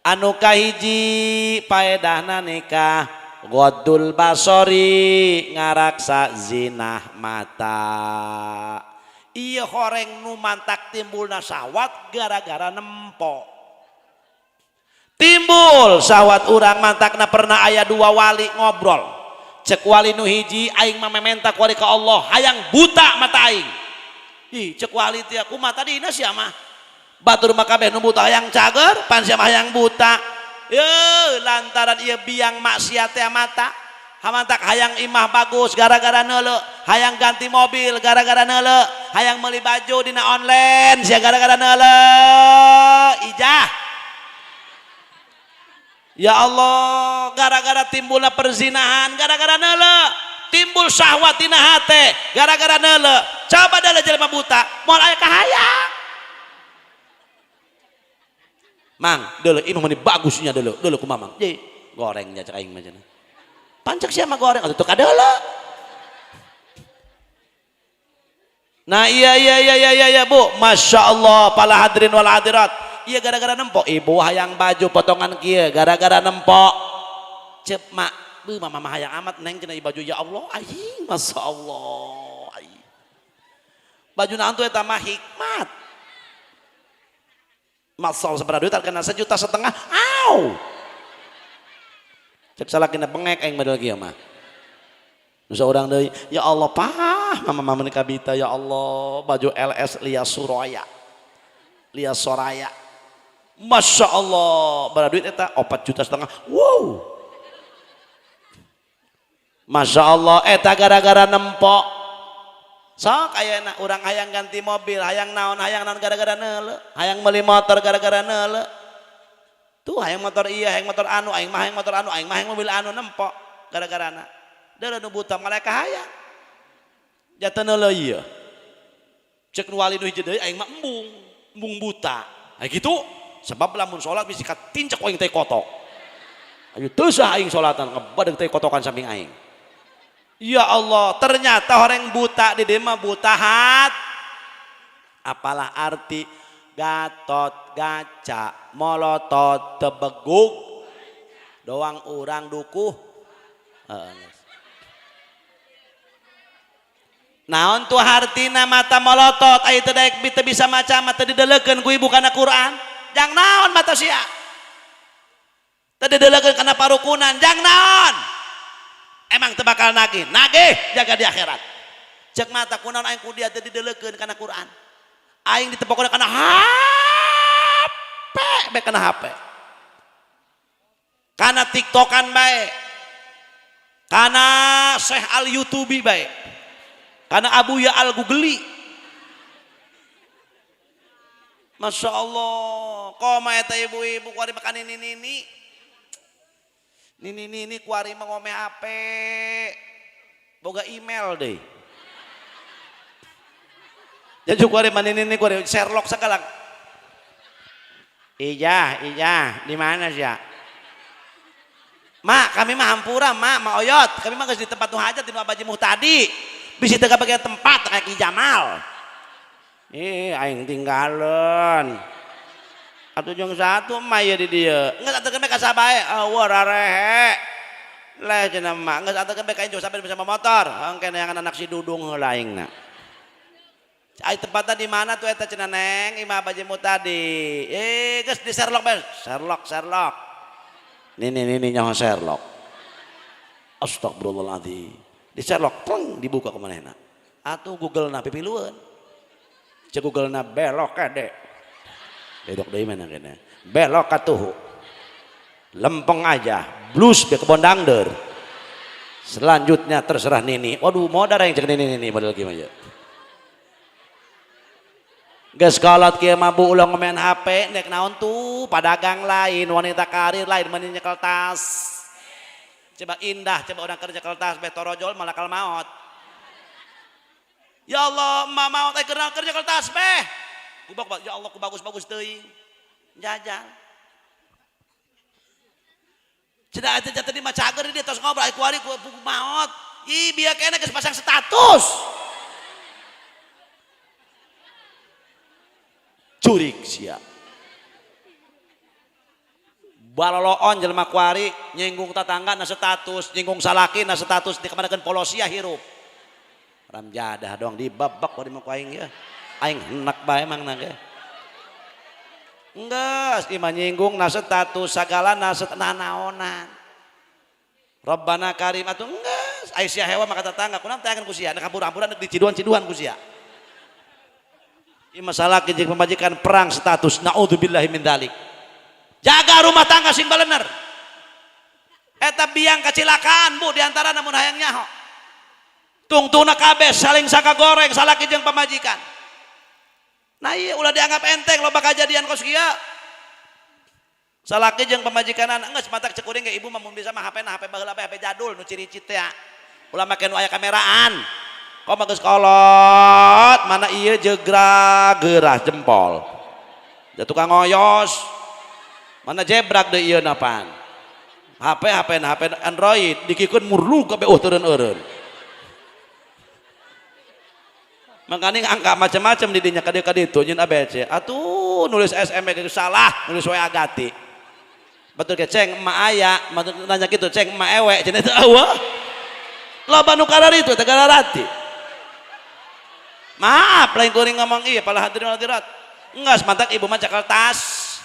Anu kahiji paedahna nikah ghaddul basori ngaraksa zinah mata. Ieu horeng nu mantak timbulna syahwat gara-gara nempo. Timbul syahwat urang mantakna pernah aya dua wali ngobrol. Cek wali nu hiji aing mah mementa kuari ka Allah hayang buta mata aing. Ih cek wali teh kumaha tadina sia mah. Batur mah kabeh nu buta hayang cager, pan sia mah hayang buta. Ye lantaran ieu biang maksiat teh mata. Hamantak hayang imah bagus gara-gara neuleuh, hayang ganti mobil gara-gara neuleuh, hayang meuli baju dina online sia gara-gara neuleuh. Ijah. Ya Allah, gara-gara timbulna perzinahan, gara-gara neuleuh, timbul syahwat dina hate, gara-gara neuleuh. Coba deuleu jelema buta, moal aya kahayang. Mang, deuleu imah meni bagusnya deuleu, deuleu kumaha mang? Ye, gorengnya cek aing mah cenah. Pancek sia mah goreng atuh teu kadeuleu. Nah, iya iya iya iya iya Bu, Masya Allah, para hadirin wal hadirat. Iya gara-gara nempok ibu hayang baju potongan kieu gara-gara nempok cep mak beuh mama mah hayang amat neng cenah baju ya Allah aing Masya Allah aing baju naon tuh eta mah hikmat masal sabaraha duit kena 1,5 juta au cek salakina bengek aing model kieu mah nu saurang deui ya Allah pah mama mah meuni kabita ya Allah baju LS Lia Suraya Lia Soraya Masya Allah, berapa duit eta? 4,5 juta. Wow. Masya Allah, eta gara-gara nempok. Sok ayeuna urang hayang ganti mobil, hayang naon gara-gara neuleuh, hayang meuli motor gara-gara neuleuh. Tuh hayang motor iya, hayang motor anu, aing mah hayang motor anu, aing mah hayang mobil anu nempok gara-garana. Deuleu nu buta malaikat hayang. Jatuh neuleuh ieu. Cek nu wali nu hiji deui aing mah embung, embung buta. Nah gitu. Sebab lamun sholat bisi katincak aing teh kotok. Ayo teu sah aing sholatan ngebadeg teh kotokan samping aing. Ya Allah, ternyata orang buta di dieu mah buta hat. Apalah arti Gatot gaca molotot tebegug doang urang dukuh. Heeh. Naon tuh hartina mata molotot aya teu daek teu bisa maca mah teu didelekeun ku ibu kana Quran. Jang naon mata sia teu didelekeun kana parukunan jang naon emang teu bakal nagih nagih jaga di akhirat Cek mata kunaon aing ku dia teu dideleukeun kana Quran. Aing ditepokona kana HP, bae kana HP. Kana TikTokan bae. Kana Syekh Al YouTubi bae. Kana Abuya Al Googli. Masya Allah, koma eta ibu-ibu kuari makan ini nini. Nini nini kuari mah ngome HP. Boga email deh. Jadi kuari mah nini nini kuari Sherlock segala. Iya, iya, di mana sih ya? Mak, kami mah hampura, mak, mak oyot. Kami mah geus di tempat nu hajat di nu Abaji Muhtadi. Bisi teu kabagian tempat kayak Ki Jamal. Ih, aing tinggalan. Atuh jeung satu mah ieu di dieu. Geus anterkeun bae ka saha bae. Eueuh rarehe. Leh cenah mak, geus anterkeun bae ka injo sampe bisa motor. Engke neangan anak si Dudung heula aingna. Ai tempatna di mana tuh eta cenah Neng? Imah Abaji Muhtadi. Eh, geus di Sherlock bae. Sherlock, Sherlock. Nini nini nyaho Sherlock. Astagfirullahaladzim. Di Sherlock, pleng dibuka ke manehna. Atuh Google na pipilueun. Cek Google na belok kade. Belok deui mana kene. Belok katuhu. Lempeng aja, blus be kebon dangder. Selanjutnya terserah nini. Waduh, modar yang cek nini nini model gimana ya. Geus kolot kieu mah bu ulah ngomen HP nek naon tuh padagang lain, wanita karir lain meni nyekel tas. Coba indah, coba orang kerja nyekel tas beh torojol malakal maot. Ya Allah, emak maot eh kerja nyekel tas beh. Kubak, ya Allah, ku bagus-bagus teuing. Jajal. Cenah eta tadi mah cager dia tos ngobrol ku ari ku maot. Ih, bieu keneh geus pasang status. Curik sia. Baloloon jelema kuari nyinggung tetangga na status, nyinggung salaki na status dikamanakeun polosia hirup. Ramjadah doang dibabak ku di aing ya. Aing henak bae mangna ge. Enggeus imah nyinggung na status sagala na nanaonan. Rabbana karim atuh enggeus ai sia hewa maka tetangga kunaon teh ku sia kabur-ampuran deuk diciduan-ciduan ku sia. Ini masalah jeung pemajikan perang status naudzubillahi min dzalik. Jaga rumah tangga sing balener. Eta biang kacilakaan bu diantara namun hayang nyaho. Tungtungna kabeh saling saka goreng salaki jeung pamajikan. Nah iya ulah dianggap enteng loba kajadian kos kieu. Salaki jeung pamajikanan geus matak cek kuring ge ibu mah mun bisa mah HP na HP baheula bae HP jadul nu ciri-ciri teh. Ulah make nu aya kameraan. Kok geus kolot mana ieu jegrag geurah jempol. Da tukang ngoyos. Mana jebrak deui ieu napan. HP HP na HP Android dikikeun murlu kabeh teureun-eureun. Makanya angka macam-macam di dinya kadieu itu nyin ABC. Atuh nulis SMS itu salah, nulis WA gati. Batur ke ceng emak aya, nanya kitu ceng emak ewe cenah teu eueuh. Loba nu kararitu teh kararati. Maaf lain kuring ngomong iya pala hadirin hadirat. Enggak semantak ibu mah cakal tas.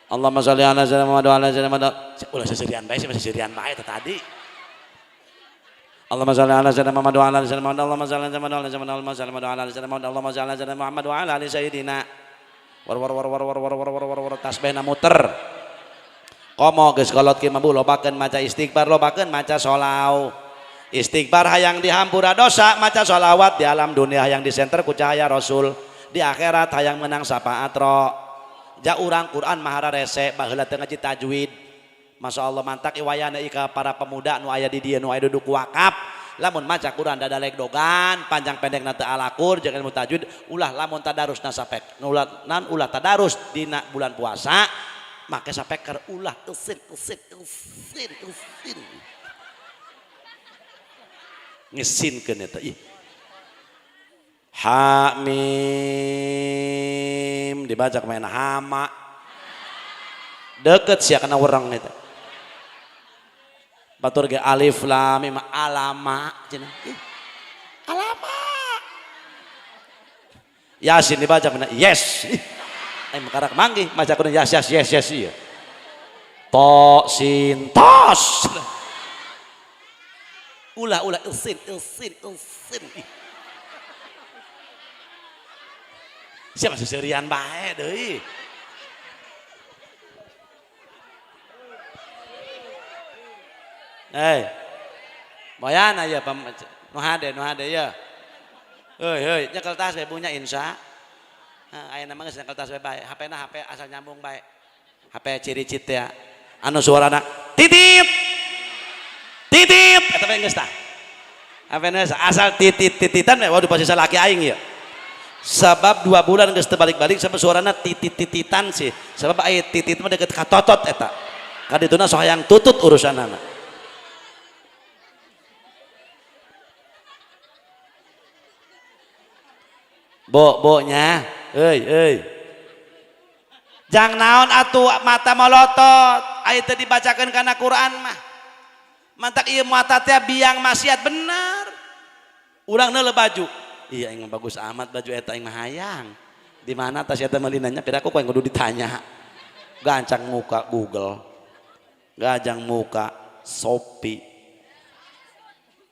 Allahumma sholli ala sayyidina Muhammad wa ala sayyidina Muhammad. Ulah seserian bae sih masih seserian bae teh tadi. Allahumma sholli ala sayyidina Muhammad wa ala sayyidina Muhammad. Allahumma sholli ala sayyidina Muhammad wa ala sayyidina Muhammad. Allahumma sholli ala sayyidina Muhammad wa ala ali sayyidina. War war war war war war war war war war tasbihna muter. Komo geus kolot kieu mah bu lobakeun maca istighfar, lobakeun maca sholawat. Istighfar hayang dihampura dosa, maca sholawat di alam dunia hayang disenter ku cahaya Rasul, di akhirat hayang menang syafaat ro. Ja urang Quran mahara rese baheula teu ngaji tajwid. Masya Allah mantak iwayana ika para pemuda nu aya di dieu nu aya duduk wakaf. Lamun maca Quran dadalek dogan, panjang pendek na teu alakur jeung ilmu tajwid, ulah lamun tadarusna sapek. Ulah nan ulah tadarus dina bulan puasa, make sapeker ulah eusin eusin eusin eusin. Ngesinkeun eta ih. Ha mim dibaca main hama. Deket sia kana wereng eta. Batur ge alif lam mim alama cenah. Ih, alama. Yasin dibaca mana yes. Ih, ai makarak manggih maca kudu yes yes yes yes ieu. To sin tos. Ulah ulah isin isin isin. Siapa seserian bae deui. Hei. Moyan aya nu hade nu hade ya. Heuy heuy nyekel tas we punya insya. Aya nama geus nyekel tas we bae. HP-na HP asal nyambung bae. HP ciri-cit ya. Anu suarana titit. Titit eta we geus tah. HP-na asal titit-tititan we waduh pasti salaki aing ieu. Sabab 2 bulan geus teu balik-balik sabab suarana titit-tititan sih. Sabab aya titit mah deket ka totot eta. Kadituna sok hayang tutut urusanana. Bo bo nya, euy euy. Jang naon atuh mata molotot, aya teu dibacakeun kana Quran mah. Mantak ieu mata teh biang maksiat bener. Urang neuleuh baju. Iya aing mah bagus amat baju eta aing mah hayang. Di mana tas eta meulinanya piraku ku aing kudu ditanya. Gancang muka Google. Gajang muka Shopee.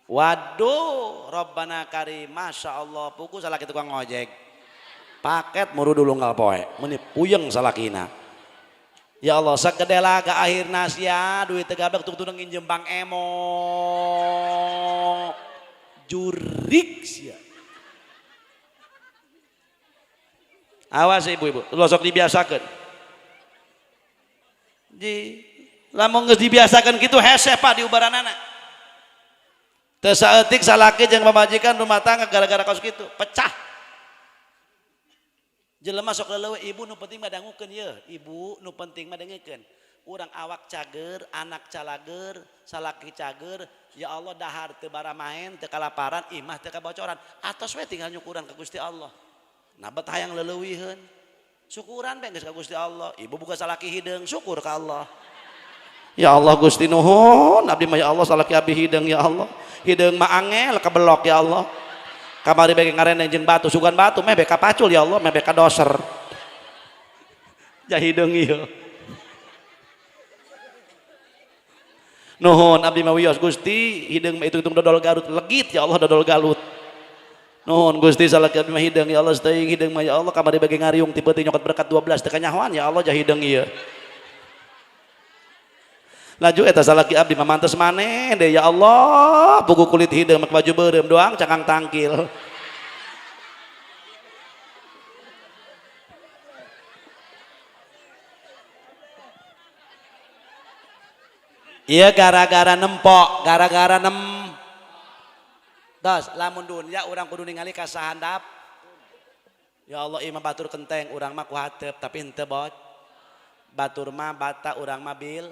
Waduh, Rabbana karim, Masya Allah, puku salaki tukang ojek. Paket muru dulu ngal poe, meni puyeng salakina. Ya Allah, sagede laga akhirna sia, duit teu gablek tung-tung nginjem Bank Emo. Jurik sia. Awas ibu-ibu, lo sok dibiasakeun. Di lamun geus dibiasakeun kitu hese Pak diubaranana. Teu saeutik salaki jeung pamajikan rumah tangga gara-gara kaos kitu pecah. Jelema sok leleuwih ibu nu penting mah dangukeun yeuh, ibu nu penting mah dengekeun. Urang awak cager, anak calager, salaki cager, ya Allah dahar teu baramaen, teu kalaparan, imah teu kabocoran. Atos we tinggal nyukuran ka Gusti Allah. Nah bet hayang leleuwiheun. Syukuran bae geus ka Gusti Allah. Ibu buka salaki hideung, syukur ka Allah. Ya Allah Gusti nuhun, abdi mah ya Allah salaki abdi hideung ya Allah. Hideung mah angel kebelok ya Allah. Kamari bege ngareneng jeung batu, sugan batu meh beka pacul ya Allah, meh beka doser. Ja hideung ieu. Nuhun abdi mah wios Gusti, hideung mah hitung-hitung dodol Garut legit ya Allah dodol Galut. Nuhun Gusti salaki abdi mah hideung ya Allah teuing hideung mah ya Allah kamari bege ngariung ti peuting nyokot berkat 12 teu kanyahoan ya Allah ja hideung ieu. Laju eta salaki abdi mah mantes maneh deh ya Allah buku kulit hideung make baju beureum doang cangkang tangkil. Iya gara-gara nempok, gara-gara nem. Tos lamun dunya urang kudu ningali ka sahandap. Ya Allah imah batur kenteng urang mah ku hateup tapi henteu bot. Batur mah bata urang mah bil.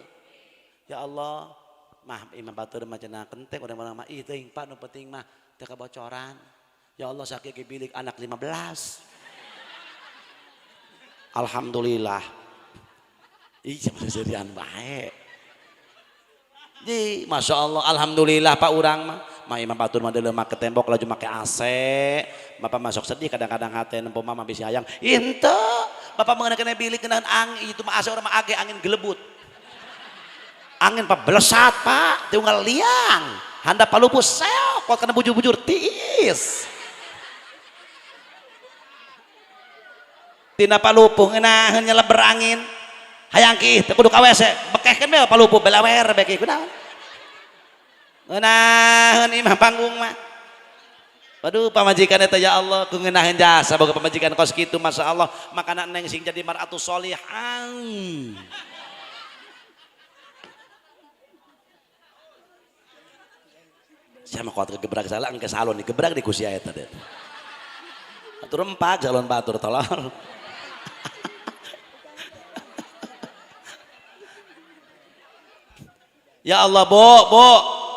Ya Allah, mah imah batur mah cenah kenteng urang mah ih teuing Pak nu penting mah teu kabocoran. Ya Allah sakit ge bilik anak 15. Alhamdulillah. Ih serian bae. Di Masya Allah alhamdulillah Pak urang mah. Mah imah batur mah deuleu make tembok laju make AC. Bapak masuk sedih kadang-kadang hate nempo mama bisi hayang. Ih henteu. Bapak mengenakeun bilik keunahan angin itu mah AC urang mah age angin gelebut. Angin pak belesat pak, tunggal liang, handap palupus seok, kuat kena bujur-bujur tiis. Tina palupuh ngeunaheun nyeleber angin, hayang kiih teu kudu ka WC, bekehkeun bae palupuh belawer bae kiih kunaon. Ngeunaheun imah panggung mah. Waduh pamajikan eta ya Allah, ku ngeunaheun jasa boga pamajikan kos kitu Masya Allah, makana neng sing jadi mar'atus sholihan. Saya mah kuat kegebrak salah engke salon digebrak di kusia eta teh. Atur empak salon batur tolol. Ya Allah bu, bu,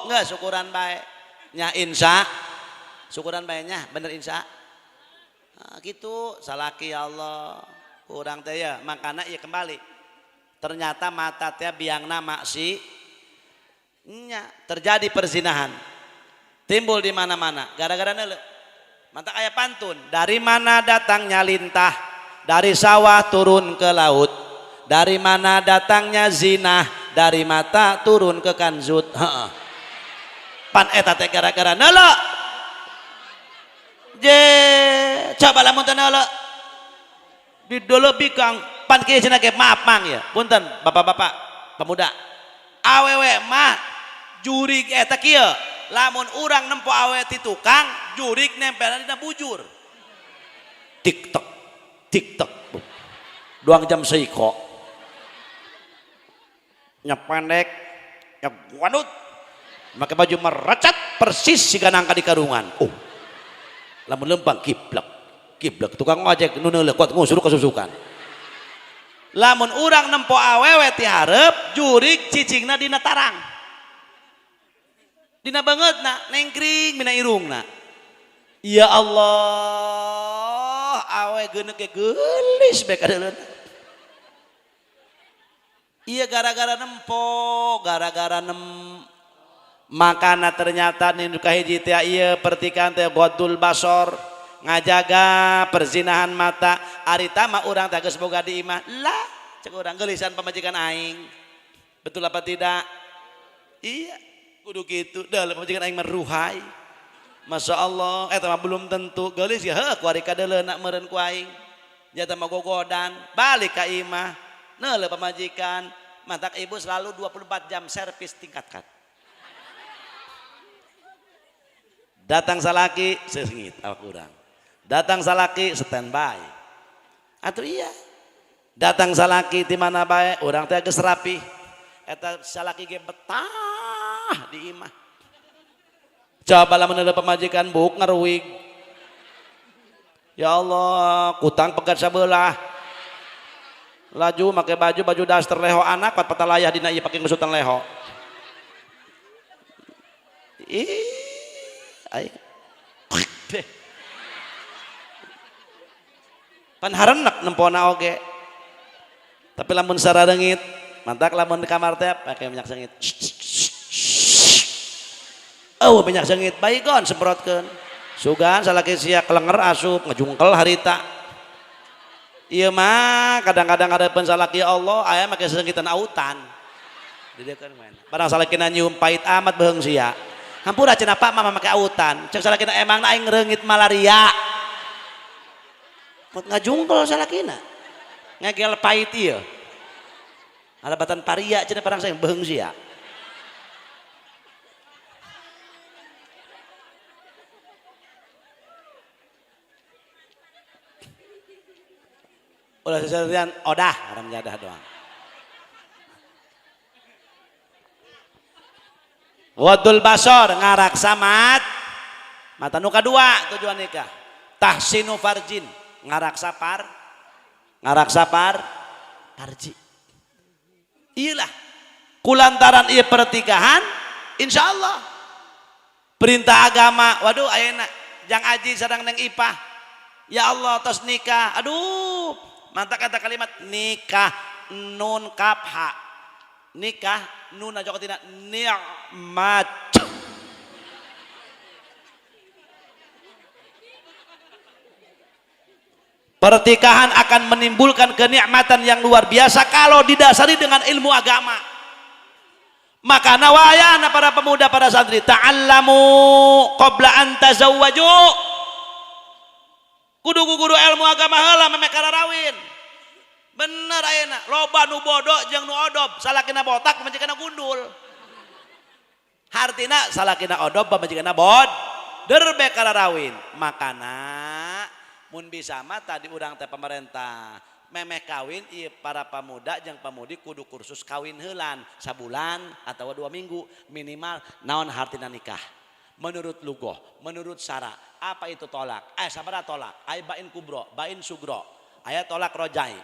enggak syukuran bae. Nya insya. Syukuran bae nya bener insya. Nah, gitu salaki ya Allah. Kurang teh ya, makana ieu kembali. Ternyata mata teh biangna maksi nya terjadi perzinahan. Timbul di mana-mana gara-gara neuleuh. Mantap aya pantun, dari mana datangnya lintah, dari sawah turun ke laut, dari mana datangnya zina, dari mata turun ke kanzut. Heeh. Pan eta teh gara-gara neuleuh. Je, coba lamun teu neuleuh. Dideuleuh bikang pan kieu cenah ge maaf mang ya. Punten bapak-bapak pemuda. Awewe mah jurig eta kieu. Lamun urang nempo awewe ti tukang, jurig nempelna dina bujur. Tik tok, tik tok. Duang jam seiko. Nya pendek, nya guanut. Make baju merecat persis siga nangka di karungan. Oh. Lamun lempang kiblek, kiblek tukang ojek nu neuleuh kuat ngusur kasusukan. Lamun urang nempo awewe ti hareup, jurig cicingna dina tarang. Dina beungeutna nengkring dina irungna. Ya Allah, awe geuneuk ge geulis bae kadeuleuna. Iya gara-gara nempo, gara-gara nem makana ternyata nu kahiji teh ieu pertikan teh godul basor ngajaga perzinahan mata. Ari tama urang teh geus boga di imah lah cek urang geulisan pamajikan aing. Betul apa tidak? Iya, kudu kitu. Deuleu pamajikan aing mah ruhai. Masya Allah, eta mah belum tentu geulis ya heuh kuari kadeuleuna meureun ku aing. Nya mah gogodan, balik ka imah. Neuleuh pamajikan, mantak ibu selalu 24 jam servis tingkatkan. Datang salaki sesengit awak urang. Datang salaki standby. Atuh iya. Datang salaki di mana bae urang teh geus rapi. Eta salaki ge betah di imah. Coba lamun neuleuh pamajikan buuk ngaruwig. Ya Allah, kutang pegat sabelah. Laju make baju baju daster leho anak pat patalayah dina ieu pake ngusutan leho. Ih. Ay. Pan harenek nempona oge. Tapi lamun sarareungit, mantak lamun di kamar teh pake minyak sengit. Oh, minyak sengit baygon semprotkeun. Sugan salaki sia kelenger asup ngejungkel harita. Ieu mah kadang-kadang hareupeun salaki Allah aya make sesengitan autan. Didieukeun mah. Barang salakina nyium pahit amat beheung sia. Hampura cenah Pak mama make autan. Cek salakina emang aing reungit malaria. Mot ngajungkel salakina. Ngegel pahit ieu. Alabatan paria cenah parang saya beheung sia. Ulah seserian odah haram jadah doang. Wadul basor ngaraksa mat mata nu kadua tujuan nikah. Tahsinu farjin ngaraksa par ngaraksa par parji. Iyalah kulantaran ieu pertikahan insyaallah perintah agama waduh ayeuna jang aji sareng neng ipah. Ya Allah tos nikah aduh mantap kata kalimat nikah nun kaf ha nikah nun aja tina nikmat. Pertikahan akan menimbulkan kenikmatan yang luar biasa kalau didasari dengan ilmu agama. Maka nawayana para pemuda para santri ta'allamu qabla an tazawwaju. Kudu guru ilmu agama heula memeh kararawin. Bener ayeuna loba nu bodoh jeung nu odob salakina botak pamajikanna gundul. Hartina salakina odob pamajikanna bod derbe kararawin. Makana mun bisa mah tadi urang teh pemerintah memeh kawin ieu para pemuda jeung pemudi kudu kursus kawin heulan sabulan atawa 2 minggu minimal naon hartina nikah. Menurut lugoh, menurut syara, apa itu tolak? Sabaraha tolak? Aya bain kubro, bain sugro, aya tolak rojai.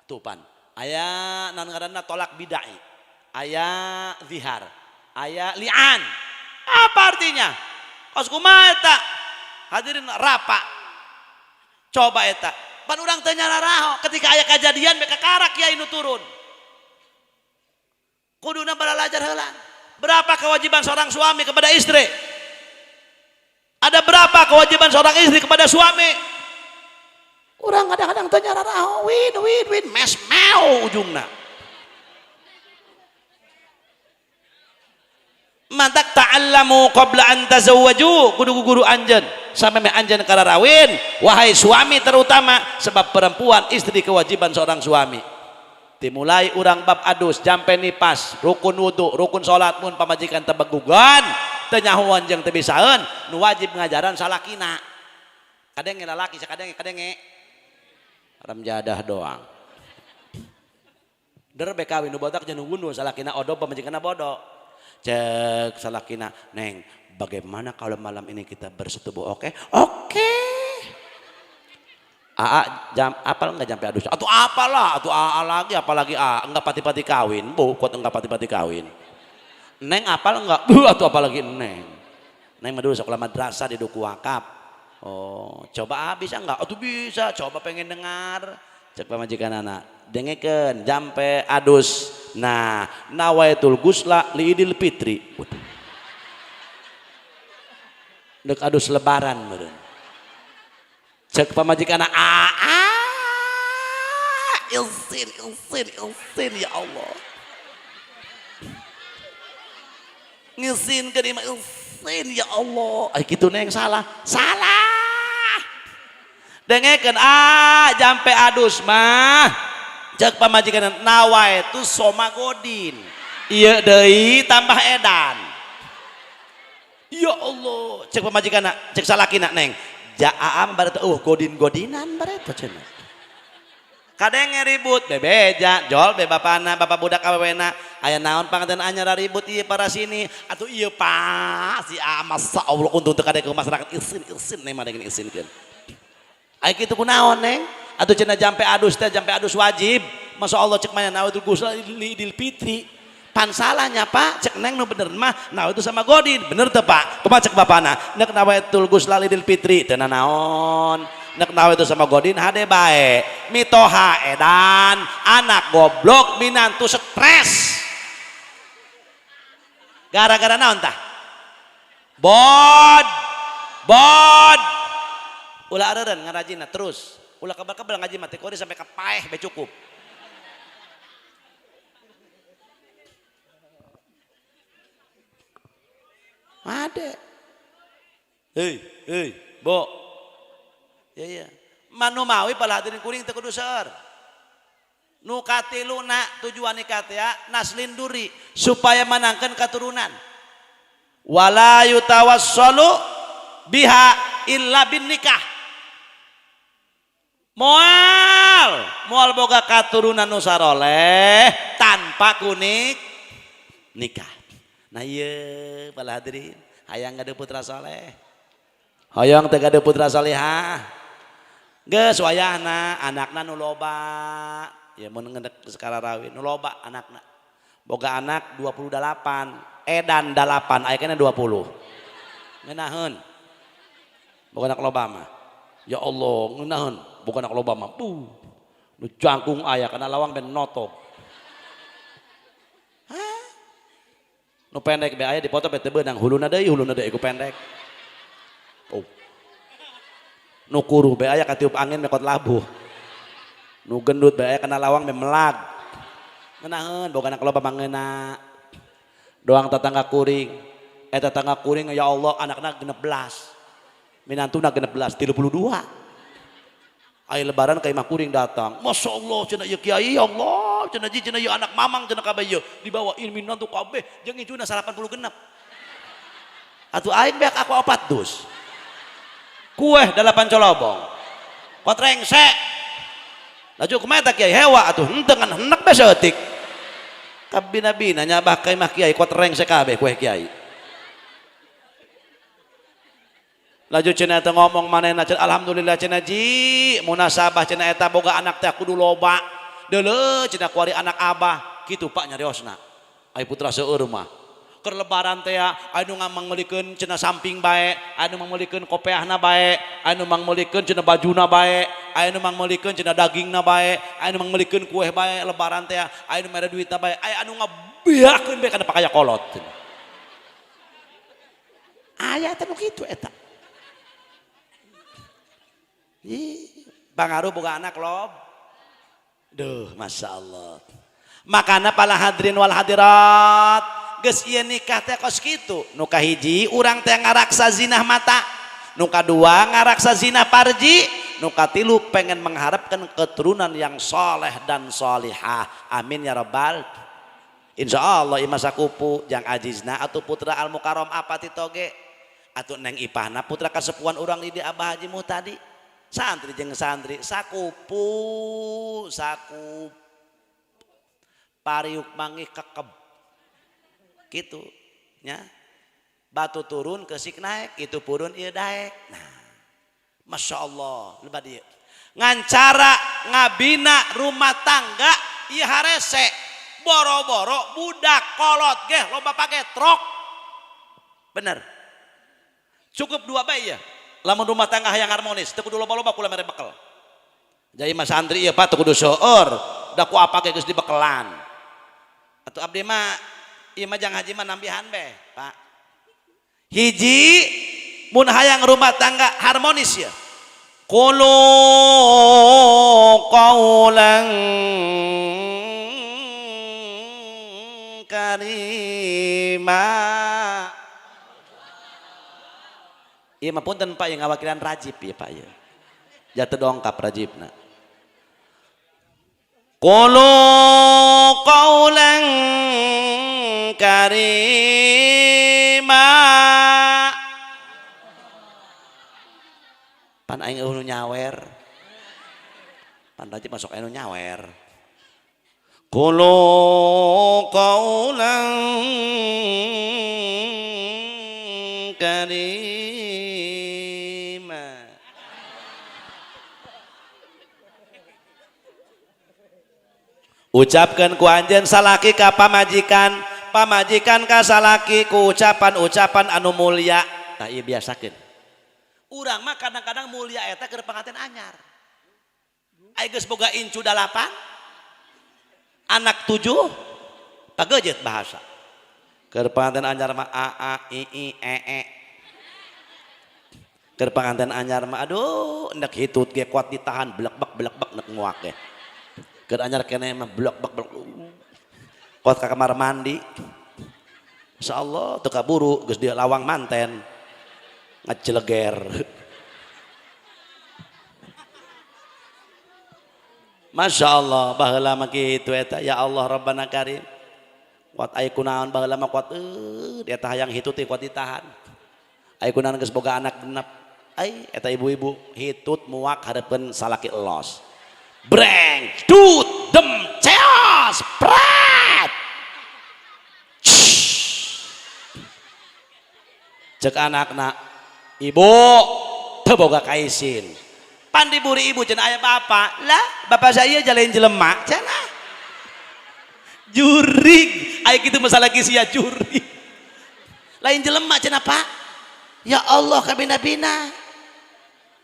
Tupan. Aya naon ngaranna tolak bidai. Aya zihar, aya li'an. Apa artinya? Kos kumaha eta? Hadirin rapa. Coba eta. Pan urang teu nyararaho ketika aya kajadian beka karak kiai nu turun. Kuduna balalajar heula. Berapa kewajiban seorang suami kepada istri? Ada berapa kewajiban seorang istri kepada suami? Urang kadang-kadang teu nyararaho, win win win mes meow ujungna. Mantak ta'allamu Ta'allamu qabla an tazawwaju, kudu guru anjeun sampai me anjeun kararawin, wahai suami terutama, sebab perempuan istri kewajiban seorang suami. Dimulai urang bab adus jampe nipas, rukun wudu, rukun salat, mun pamajikan tebegugan teu nyahoan jeung teu bisaeun, nu wajib ngajaran salakina. Kadenge lalaki sakadenge kadenge ramjadah doang. Der be kawin nu bodak jeung nunggu salakina odo pamajikanna bodoh. Cek salakina, "Neng, bagaimana kalau malam ini kita bersetubuh?" "Oke." "Oke." "Aa jam apal enggak jampe adus?" "Atuh apalah, atuh aa lagi apalagi aa, enggak pati-pati kawin, bu, kuat enggak pati-pati kawin." "Neng apal enggak?" "Bu, atuh apalagi neng. Neng mah dulu sekolah madrasah di Duku Wakap." "Oh, coba bisa enggak?" "Atuh bisa, coba pengen dengar." Cek pamajikan anak, dengekeun jampe adus. Nah, nawaitul gusla li idil fitri. Waduh. Dek adus lebaran meureun. Cek pamajikan aa ilsin ilsin ilsin ya Allah. Ngisin ke mah ilsin ya Allah. Ai kitu neng salah. Salah. Dengekeun jampe adus mah. Cek pamajikan nawaitu soma godin. Ieu deui tambah edan. Ya Allah, cek pamajikan cek salakina neng. Ja'am bareto godin-godinan bareto cenah. Kadenge ribut bebeja jol be bapana bapak budak awewena aya naon panganten anyar ribut ieu para sini atuh ieu pak si masa Allah untung teu kadenge masyarakat isin isin neng mah dengan isinkeun. Aya kitu kunaon neng? Atuh cenah jampe adus teh jampe adus wajib. Masya Allah cek mana nawaitul gusla li idil fitri. Pan salahnya pak, cek neng nu bener mah nah itu sama godin, bener teu pak? Kumaha cek bapana? Nek nawaitul gusla lidil fitri teu nanaon. Nek nawaitu sama godin hade bae. Mitoha edan, anak goblok minantu stres. Gara-gara naon tah? Bod. Bod. Ulah areureun ngarajinna terus. Ulah kebal-kebal ngaji mah teh sampai ka paeh be cukup. Ada. Hei, hei, bo. Ya iya. Manu mawi pala hadirin kuring teu kudu seueur. Nu katiluna tujuan nikah teh naslin duri supaya manangkeun katurunan. Wala yutawassalu biha illa bin nikah. Moal, moal boga katurunan nu saroleh tanpa kunik nikah. Nah iya, pala hadirin, hayang gaduh putra soleh, hayang teu gaduh putra solehah, geus wayahna anakna nu loba, ya mun ngendek sekarang nu loba anakna, boga anak 28, edan 8, aya keneh 20, ngeunaheun, boga anak loba mah, ya Allah ngeunaheun, boga anak loba mah, buh, nu jangkung aya kana lawang ben notok. Nu pendek be aya dipoto be teu beunang huluna deui ku pendek. Oh. Nu kuruh be aya katiup angin mekot labuh. Nu gendut be aya kana lawang be melag. Ngeunaheun boga anak loba mangeuna. Doang tetangga kuring. Eta tetangga kuring ya Allah anakna 16. Minantuna 16 32. Aya lebaran ka imah kuring datang. Masya Allah cenah ieu kiai ya Allah cenah ji cenah ieu anak mamang cenah kabeh ieu dibawa in minantu kabeh jeung incuna 86. Atuh aing beak aku 4 dus. Kueh 8 colobong. Kot rengse. Laju kumaha eta kiai hewa atuh henteu ngan henek be saeutik. Kabina-bina nyabah ka imah kiai kot rengse kabeh kueh kiai. Laju cenah teh ngomong manehna cenah alhamdulillah cenah ji munasabah cenah eta boga anak teh kudu loba. Deuleu cenah kuari anak abah kitu pak nyariosna. Ai putra seueur mah. Keur lebaran teh anu mangmeulikeun cenah samping bae, anu mangmeulikeun kopeahna bae, anu mangmeulikeun cenah bajuna bae, anu mangmeulikeun cenah dagingna bae, anu mangmeulikeun kueh bae lebaran teh, anu mere duitna bae, aya anu ngabeakeun bae kana pakaya kolot. Aya teh nu kitu eta. Ih, pangaruh boga anak lob. Duh, masya Allah. Makana para hadirin wal hadirat, Geus ieu nikah teh kos kitu. Nu kahiji urang teh ngaraksa zinah mata, nu kadua ngaraksa zinah parji, nu katilu pengen mengharapkan keturunan yang soleh dan solihah. Amin ya rabbal. Insya Allah imah sakupu jang ajizna atau putra al mukarram apa titoge atau neng ipahna putra kasepuhan urang di Abah Haji Muhtadi. Santri jeung santri sakupu sakup pariuk manggih kekeb gitu nya, batu turun kesik naik itu purun ieu daek. Nah, Masya Allah lebat ieu ngan cara ngabina rumah tangga ieu harese boro-boro budak kolot geh loba pake truk. Bener, cukup dua bae ya lamun rumah tangga hayang harmonis teu kudu loba-loba kula mere bekel. Jadi mah santri ieu Pak teu kudu seueur da ku apa ge geus dibekelan. Atuh abdi mah ieu mah jang haji mah nambihan be Pak. Hiji mun hayang rumah tangga harmonis ya qulu qawlan karima. Ieu mah punten Pak yang ngawakilan rajib ya Pak ya. Jatuh dongkap rajibna. Qulu qawlan karima. Pan aing eueuh nu nyawer. Pan rajib masuk aing nu nyawer. Qulu qawlan karima. Ucapkan ku anjeun salaki ka pamajikan, pamajikan ka salaki ku ucapan-ucapan anu mulia. Tah ieu biasakeun. Urang mah kadang-kadang mulia eta keur panganten anyar. Ai geus boga incu 8, anak 7, pagejet bahasa. Keur panganten anyar mah a a i i e e. Keur panganten anyar mah aduh nek hitut ge kuat ditahan blek-bek blek-bek nek nguak ge. Keur anyar keneh mah blek-bek blek. Kuat ka kamar mandi. Insyaallah teu kaburu geus di lawang manten. Ngajeleger. Masya Allah baheula mah kitu eta ya Allah Rabbana Karim. Kuat aya kunaon baheula mah kuat eta hayang hitut teh kuat ditahan. Aya kunaon geus boga anak genep. Ai eta ibu-ibu hitut muak hareupeun salaki elos. Breng, dut, dem, ceos, pret. Cek anakna, ibu teu boga kaisin. Pan diburi ibu cenah aya bapak. Lah, bapak saya jalain jelema cenah. Jurig, aya kitu masalah sia jurig. Lain jelema cenah Pak. Ya Allah kabina-bina.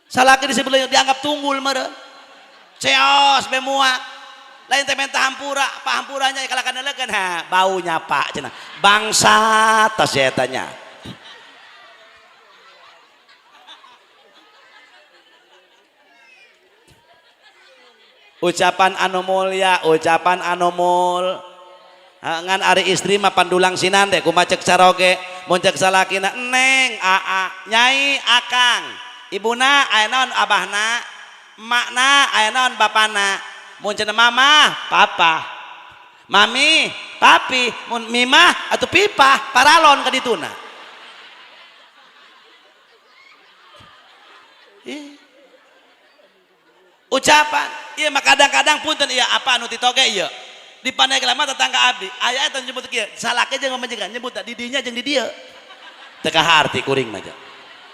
Salaki disebut dianggap tunggul meureun. Ceos bemuak. Lain teh minta hampura, pak hampuranya kalakan leuleukeun ha, baunya Pak cenah. Bangsa tas eta nya. Ucapan anu mulia, ucapan anu mul. Ngan ari istri mah pandulang sinan deh kumaha cek caroge, mun cek salakina neng, aa, nyai, akang, ibuna aya naon abahna, emakna aya naon bapana, mun cenah mama, papa, mami, papi, mun mimah atuh pipah, paralon ka dituna. Ih. Ucapan ieu mah kadang-kadang punten ieu apa anu titoge ieu di Pandeglang mah tetangga abdi aya eta nyebut kieu salaki jeung pamajikan nyebut di dinya jeung di dieu teu kaharti kuring mah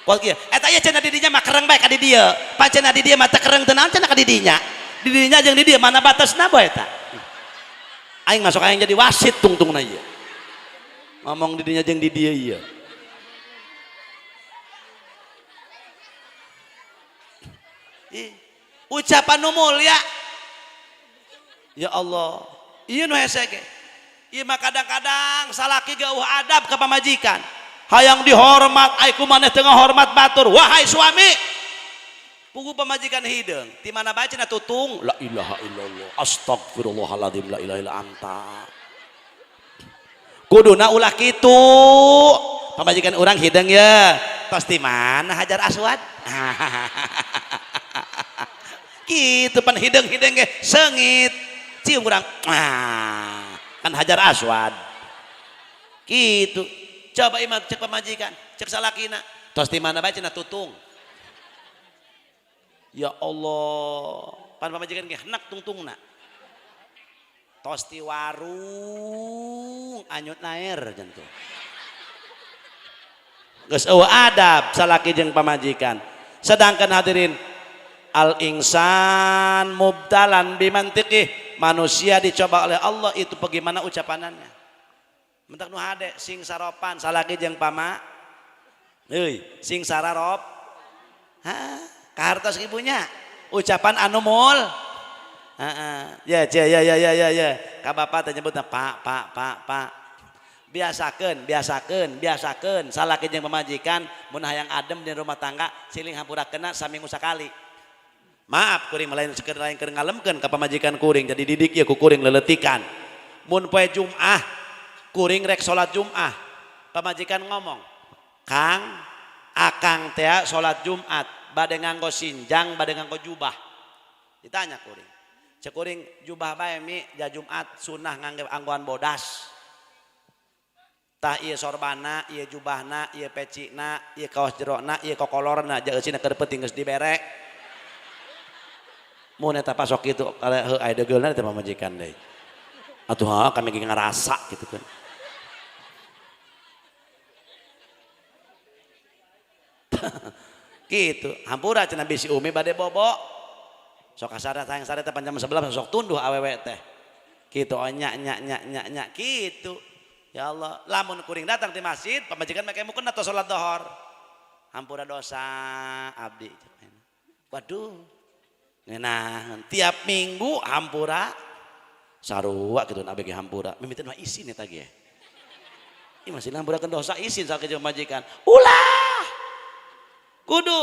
kuat kieu eta ieu cenah di dinya mah kereng bae ka di dieu pan cenah di dieu mah teu kereng teu naon cenah ka di dinya di dinya jeung di dieu mana batasna bae eta aing masuk aing jadi wasit tungtungna ieu ngomong di dinya jeung di dieu ieu. Ih, ucapan nu mulia ya Allah ieu nu hese ge ieu mah kadang-kadang salaki ge eueuh adab ka pamajikan hayang dihormat ai kumaneh teu ngahormat batur wahai suami pugu pamajikan hideung ti mana bae cenah tutung la ilaha illallah astagfirullahaladzim la ilaha illa anta Kuduna ulah kitu. Pamajikan urang hideng ya. Tos di mana Hajar Aswad? Kitu pan hideng-hideng ge seungit. Cium urang. Ah, kan Hajar Aswad. Kitu. Coba ieu mah cek pamajikan, cek salakina. Tos di mana bae cenah tutung. Ya Allah, pan pamajikan ge henak tungtungna. Tos di warung anyut naer jantu. Geus eueuh adab salaki jeung pamajikan. Sedangkan hadirin al insan mubtalan bimantiqih, manusia dicoba oleh Allah itu bagaimana ucapanannya. Mentak nu hade sing saropan salaki jeung pama. Euy, sing sararop. Ha, kahartos ibunya. Ucapan anu mul. Heeh. Ya ya ya ya ya ya ya. Ka bapak teh nyebutna pak pak pak pak. Biasakeun, biasakeun, biasakeun salaki jeung pamajikan mun hayang adem di rumah tangga siling hampurakeunna saminggu sakali. Maaf kuring lain sekedar lain keur ngalemkeun ka pamajikan kuring jadi didik ieu ku kuring leletikan. Mun poe Jumat kuring rek salat Jumat, pamajikan ngomong, "Kang, akang teh salat Jumat bade nganggo sinjang, bade nganggo jubah." Ditanya kuring. Cek kuring jubah bae mi ja Jumat sunah ngangge anggoan bodas. Tah ieu sorbana, ieu jubahna, ieu pecina, ieu kaos jerona, ieu kokolorna, ja eusina keur penting geus dibere. Mun eta pasok kitu heuh aya deugeulna teh pamajikan deui. Atuh ha kami ge ngarasa kitu kan. Kitu, hampura cenah bisi umi bade bobo. Sok kasara sayang sare teh panjang sebelah sok tunduh awewe teh. Kitu oh nya nya nya nya nya kitu. Ya Allah, lamun kuring datang di masjid, pamajikan make mukena atau salat dohor. Hampura dosa abdi. Waduh. Ngeunah tiap minggu hampura sarua kitu abdi ge hampura. Mimiten mah isin eta ge. Ieu masih hampurakeun dosa isin salaki jeung pamajikan. Ulah. Kudu.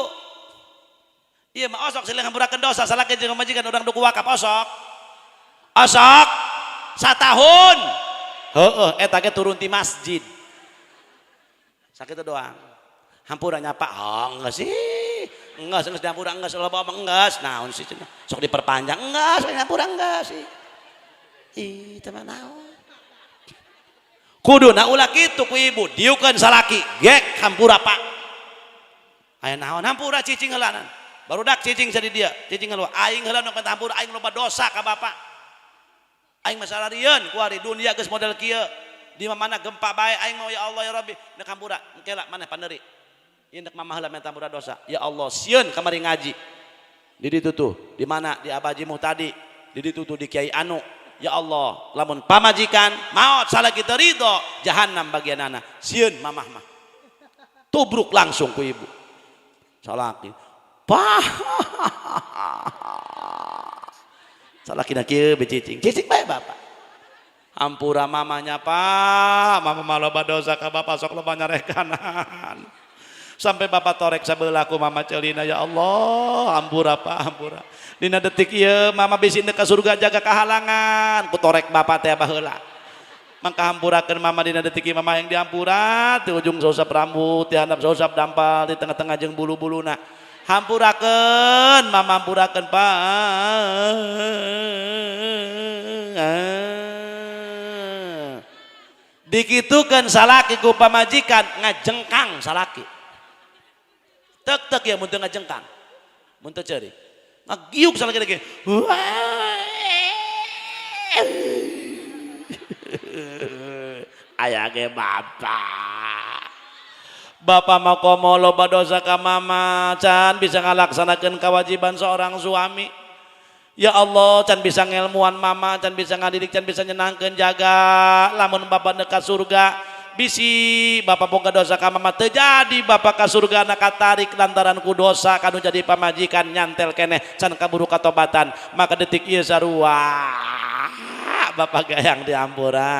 Ieu mah osok silih hampurakeun dosa salaki jeung pamajikan urang duku wakaf osok. Osok satahun. Heeh, eta ge turun ti masjid. Sakitu doang. Hampura nyapa? Oh, enggak sih. Enggak, geus dihampura enggak, loba mah enggeus. Naon sih cenah? Sok diperpanjang enggak, sok dihampura enggak sih. Ih, teh mah naon. Kuduna ulah kitu ku ibu, diukeun salaki, gek hampura Pak. Aya naon hampura cicing heulanan. Barudak cicing sadi dia, cicing heula. Aing heula nu hampura aing loba dosa ka bapak. Aing masalah rieun kuari dunia geus model kieu. Di mana gempa bae aing mau ya Allah ya Rabbi nek hampura engke lah maneh pandeuri. Ieu nek mamah heula minta hampura dosa. Ya Allah sieun kamari ngaji. Di ditu tuh, di mana di Abaji Muhtadi, di ditu tuh di Kiai Anu. Ya Allah, lamun pamajikan maot salah kita ridho, jahanam bagianana. Sieun mamah mah. Tubruk langsung ku ibu. Salaki. Pah. Salaki na kieu becicing. Cicing bae bapak. Hampura mamanya Pak, mama mah loba dosa ka bapak sok loba nyarekanan. Sampai bapak torek sabelah ku mama celina ya Allah, hampura Pak, hampura. Dina detik ieu mama bisi ka surga jaga kahalangan, ku torek bapak teh baheula. Mangka hampurakeun mama dina detik ieu mama yang dihampura, di ujung sausap rambut, di handap sausap dampal, di tengah-tengah jeung bulu-buluna. Hampurakeun mama hampurakeun Pak. Dikitukeun salaki ku pamajikan ngajengkang salaki. Tek-tek ya mun teu ngajengkang. Mun teu ceurik. Ngagiuk salaki lagi. Aya ge bapak. Bapak mah komo loba dosa ka mama can bisa ngalaksanakeun kewajiban seorang suami. Ya Allah can bisa ngelmuan mama, can bisa ngadidik, can bisa nyenangkeun jaga. Lamun bapak dekat surga bisi bapak boga dosa ka mama teu jadi bapak ka surga na katarik lantaran ku dosa kanu jadi pamajikan nyantel keneh can kaburu katobatan. Maka detik ieu sarua bapak gayang diampura.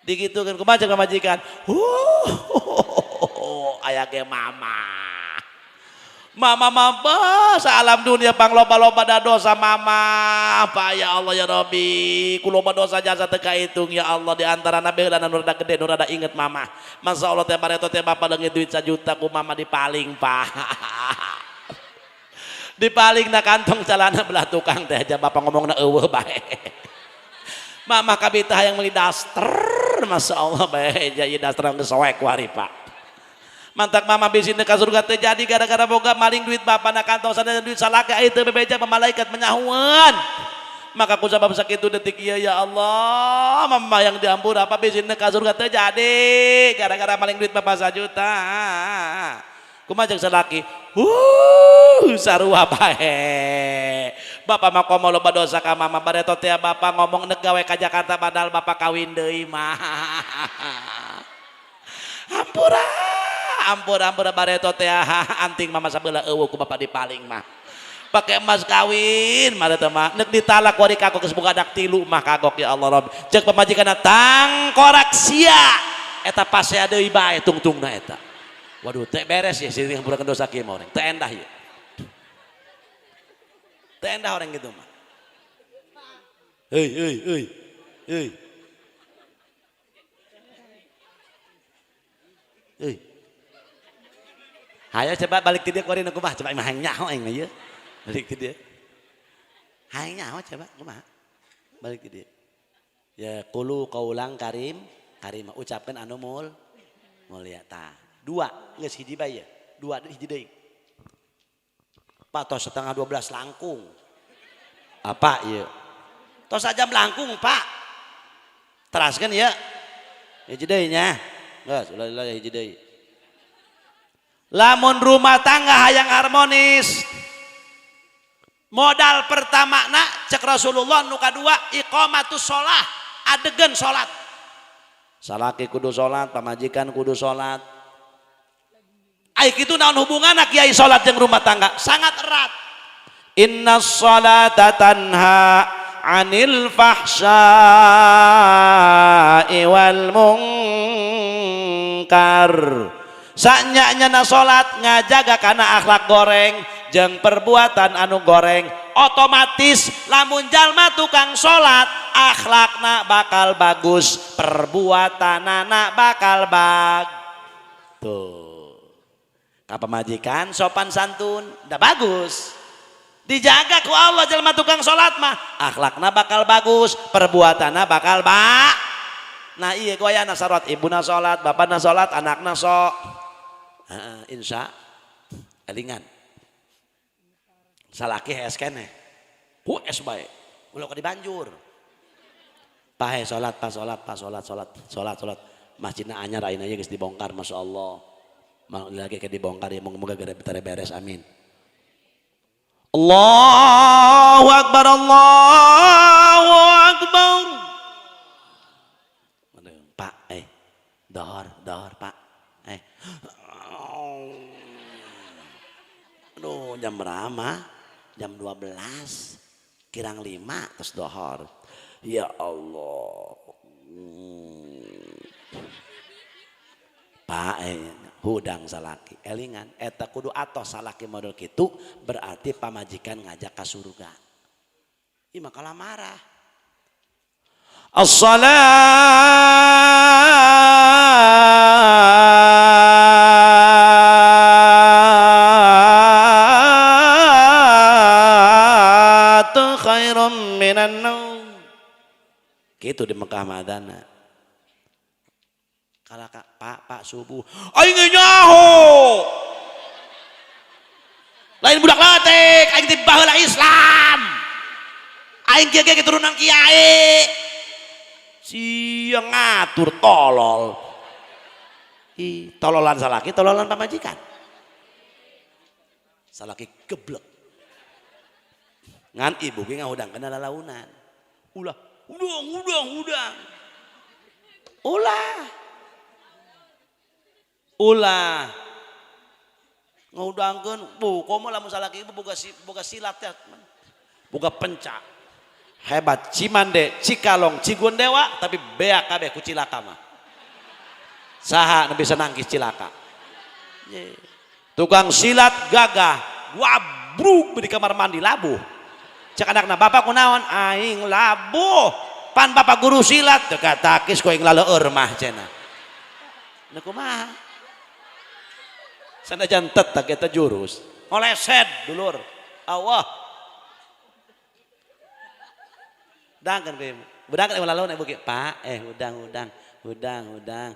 Digitukeun kumaha pamajikan. Aya ge mama. Mama mama alam dunia pangloba-loba da dosa mama apa ya Allah ya Rabbi ku loba dosa jasa teu kahitung ya Allah di antara nabi heula nu rada gede nu rada inget mama. Masa Allah teh bareto teh bapak leungit duit 1 juta ku mama dipaling pak. Dipaling na kantong celana belah tukang teh aja bapak ngomongna eueuh bae. Mama kabita hayang meuli daster masya Allah bae ja ieu daster geus soek ku ari pak. Mantak mama bisi ka surga teh jadi gara-gara boga maling duit bapak na kantong sana duit salaka itu bebeja malaikat menyahuan. Maka ku sabab sakitu detik ieu ya Allah mama yang diampura apa bisi ka surga teh jadi gara-gara maling duit bapak 1 juta. Kumaha jeung salaki? Sarua bae. Bapak mah komo loba dosa ka mama bareto teh bapak ngomong neuk gawe ka Jakarta padahal bapak kawin deui mah. Ampura, ampura, ampura bareto teh anting mama sabelah eueuh ku bapak dipaling mah. Pakai emas kawin bareto mah neuk ditalak wari kagok geus boga anak 3 mah kagok ya Allah Rabbi. Ceuk pamajikanna tangkorak sia eta pasea deui bae tungtungna eta. Waduh teh beres ya sih ngampurakeun dosa kieu mah urang. Teu endah ieu. Teu endah orang gitu mah. Hei hei hei. Hei. Hei. Hayo coba balik ti dieu kuari nu kumaha coba imah hayang nyaho aing mah ieu. Balik ti dieu. Hayang nyaho coba kumaha? Balik ti dieu. Ya qulu qaulan karim, karim ucapkeun anu mulia tah. 2 geus hiji bae ya. 2 hiji deui. Pak tos 11:30 langkung. Apa ieu? Tos jam langkung, Pak. Teraskeun ya. Hiji deui nya. Geus ulah-ulah hiji deui. Lamun rumah tangga hayang harmonis, modal pertama na cek Rasulullah nu kadua iqamatus shalah, adegan salat. Salaki kudu salat, pamajikan kudu salat. Ai kitu naon hubunganna kiai salat jeung rumah tangga? Sangat erat. Innas salata tanha 'anil fahsya'i wal munkar. Sanyanya na salat ngajaga kana akhlak goreng jeung perbuatan anu goreng, otomatis lamun jalma tukang salat akhlakna bakal bagus, perbuatanana bakal bag. Tuh. Ka pamajikan sopan santun, dah bagus. Dijaga ku Allah jelema tukang salat mah, akhlakna bakal bagus, perbuatanna bakal ba. Nah iya goyana salat, ibuna salat, bapana salat, anakna sok. Heeh, insya elingan. Salaki hees keneh. Ku es bae. Ulah ka dibanjur. Pahe salat, pa salat, pa salat, salat, salat, salat. Masjidna anyar ayeuna geus dibongkar masyaallah. Mau lagi ke dibongkar ya moga-moga gara beres amin. Allahu akbar Allahu akbar. Pak dor dor Pak. Aduh jam berapa? Jam 12 kirang 5 terus dohor. Ya Allah. Pak hudang salaki elingan eta kudu atos salaki model kitu berarti pamajikan ngajak ka surga. Ih makalah marah. As-salatu khairum minan naum. Kitu di Mekah Madana. Kalau pak pak subuh, aing nyaho. Lain budak leutik, aing ti baheula Islam. Aing kieu ge keturunan kiai. Sia ngatur tolol. Ih, tololan salaki, tololan pamajikan. Salaki geblek. Ngan ibu ge ngahudangkeun lalaunan. Ulah, udang, udang, udang. Ulah. Ulah ngudangkeun bu komo lamun salaki ibu boga boga silat teh boga pencak hebat Cimande Cikalong Cigondewa tapi beak kabeh ku cilaka mah saha nu bisa nangkis cilaka ye. Tukang silat gagah, wabruk di kamar mandi labuh. Cek anakna, "Bapak kunaon?" "Aing labuh." "Pan bapak guru silat." "Teu katakis ku aing laleur mah," cenah. Nu kumaha? Sanajan tetep eta jurus. Ngoleset dulur. Allah. Dangkeun ku ieu. Budang kan laleur ibu ge, "Pak, hudang hudang, hudang hudang."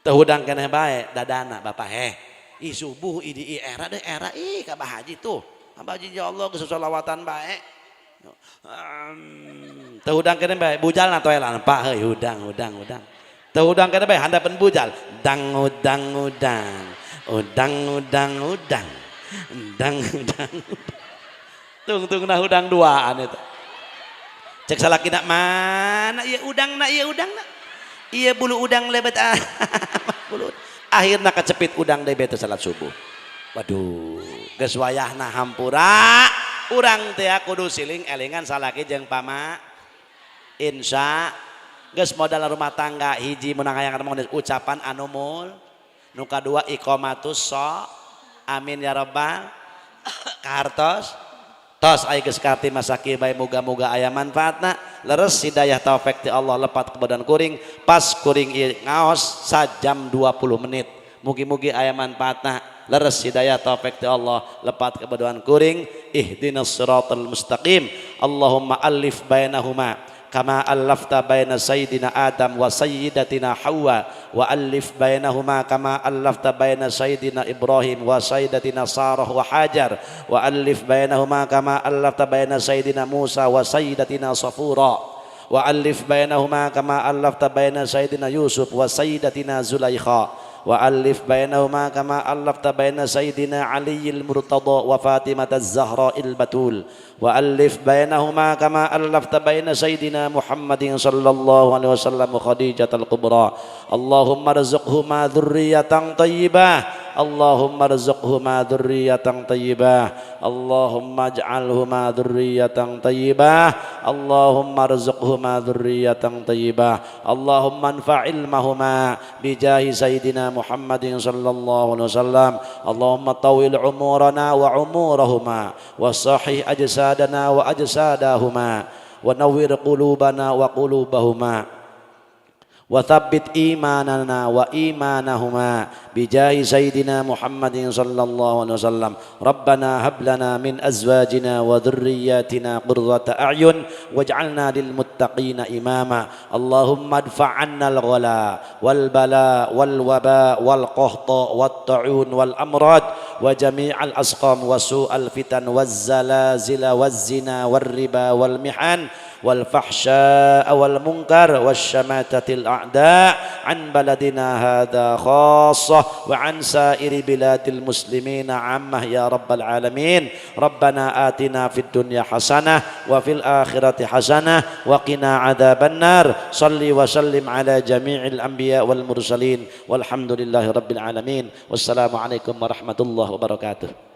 Teu hudang keneh bae dadana bapak heh. Ih subuh ih di era deh era ih ka Bah Haji tuh. Abah Haji ya Allah geus sholawatan bae. Teu hudang keneh bae bujalna toelan, "Pak heuy hudang hudang hudang." Teu hudang keneh bae handapeun bujal. Dang udang udang. Udang udang udang. Dang udang. Tungtungna hudang duaan eta. Cek salakina, "Mana ieu udangna, ieu udangna? Ieu bulu udang lebet ah." Bulu. Akhirna kecepit udang deui bete salat subuh. Waduh, geus wayahna hampura. Urang teh kudu siling elingan salaki jeung pama. Insya geus modal rumah tangga hiji menang hayang ucapan anu mul. Nu kadua iqamatus sho. Amin ya rabbal kahartos. Tos aya geus karti masaki bae muga-muga aya manfaatna. Leres hidayah taufik ti Allah lepat ke badan kuring pas kuring ieu ngaos sajam 20 menit. Mugi-mugi aya manfaatna. Leres hidayah taufik ti Allah lepat ke badan kuring. Ihdinas siratal mustaqim. Allahumma alif bainahuma kama allafta baina sayyidina Adam wa sayyidatina Hawa wa alif bainahuma kama allafta baina sayyidina Ibrahim wa sayyidatina Sarah wa Hajar wa alif bainahuma kama allafta baina sayyidina Musa wa sayyidatina Safura wa alif bainahuma kama allafta baina sayyidina Yusuf wa sayyidatina Zulaikha wa alif bainahuma kama allafta baina sayyidina Ali al-Murtada wa Fatimah az-Zahra al-Batul wa alif bainahuma kama allafta baina sayyidina Muhammadin sallallahu alaihi wasallam wa Khadijah al-Kubra. Allahumma rzuqhuma dzurriyyatan thayyibah. Allahumma rzuqhuma dzurriyyatan thayyibah. Allahumma ij'alhuma dzurriyyatan thayyibah. Allahumma rzuqhuma dzurriyyatan thayyibah. Allahumma anfa' ilmahuma bijahi sayyidina Muhammadin sallallahu alaihi wasallam. Allahumma tawil umurana wa umurahuma wa sahih ajsadana wa ajsadahuma wa nawwir qulubana wa qulubahuma wa thabbit imanana wa imanahuma bijahi sayyidina Muhammadin sallallahu alaihi wasallam. Rabbana hab lana min azwajina wa dhurriyyatina qurrata a'yun waj'alna lil muttaqina imama. Allahumma adfa' 'anna al-ghala wal bala wal waba wal qahta wat ta'un wal amrad wa jami'al asqam wa su'al fitan waz zalazila waz zina war riba wal mihan wal fahsya'a wal munkar wasyamatatil a'da' an baladina hadha khassah wa an sa'iri biladil muslimina 'ammah ya rabbal alamin. Rabbana atina fid dunya hasanah wa fil akhirati hasanah wa qina adzabannar. Salli wa sallim ala jami'il anbiya wal mursalin walhamdulillahi rabbil alamin. Wassalamu alaikum warahmatullahi wabarakatuh.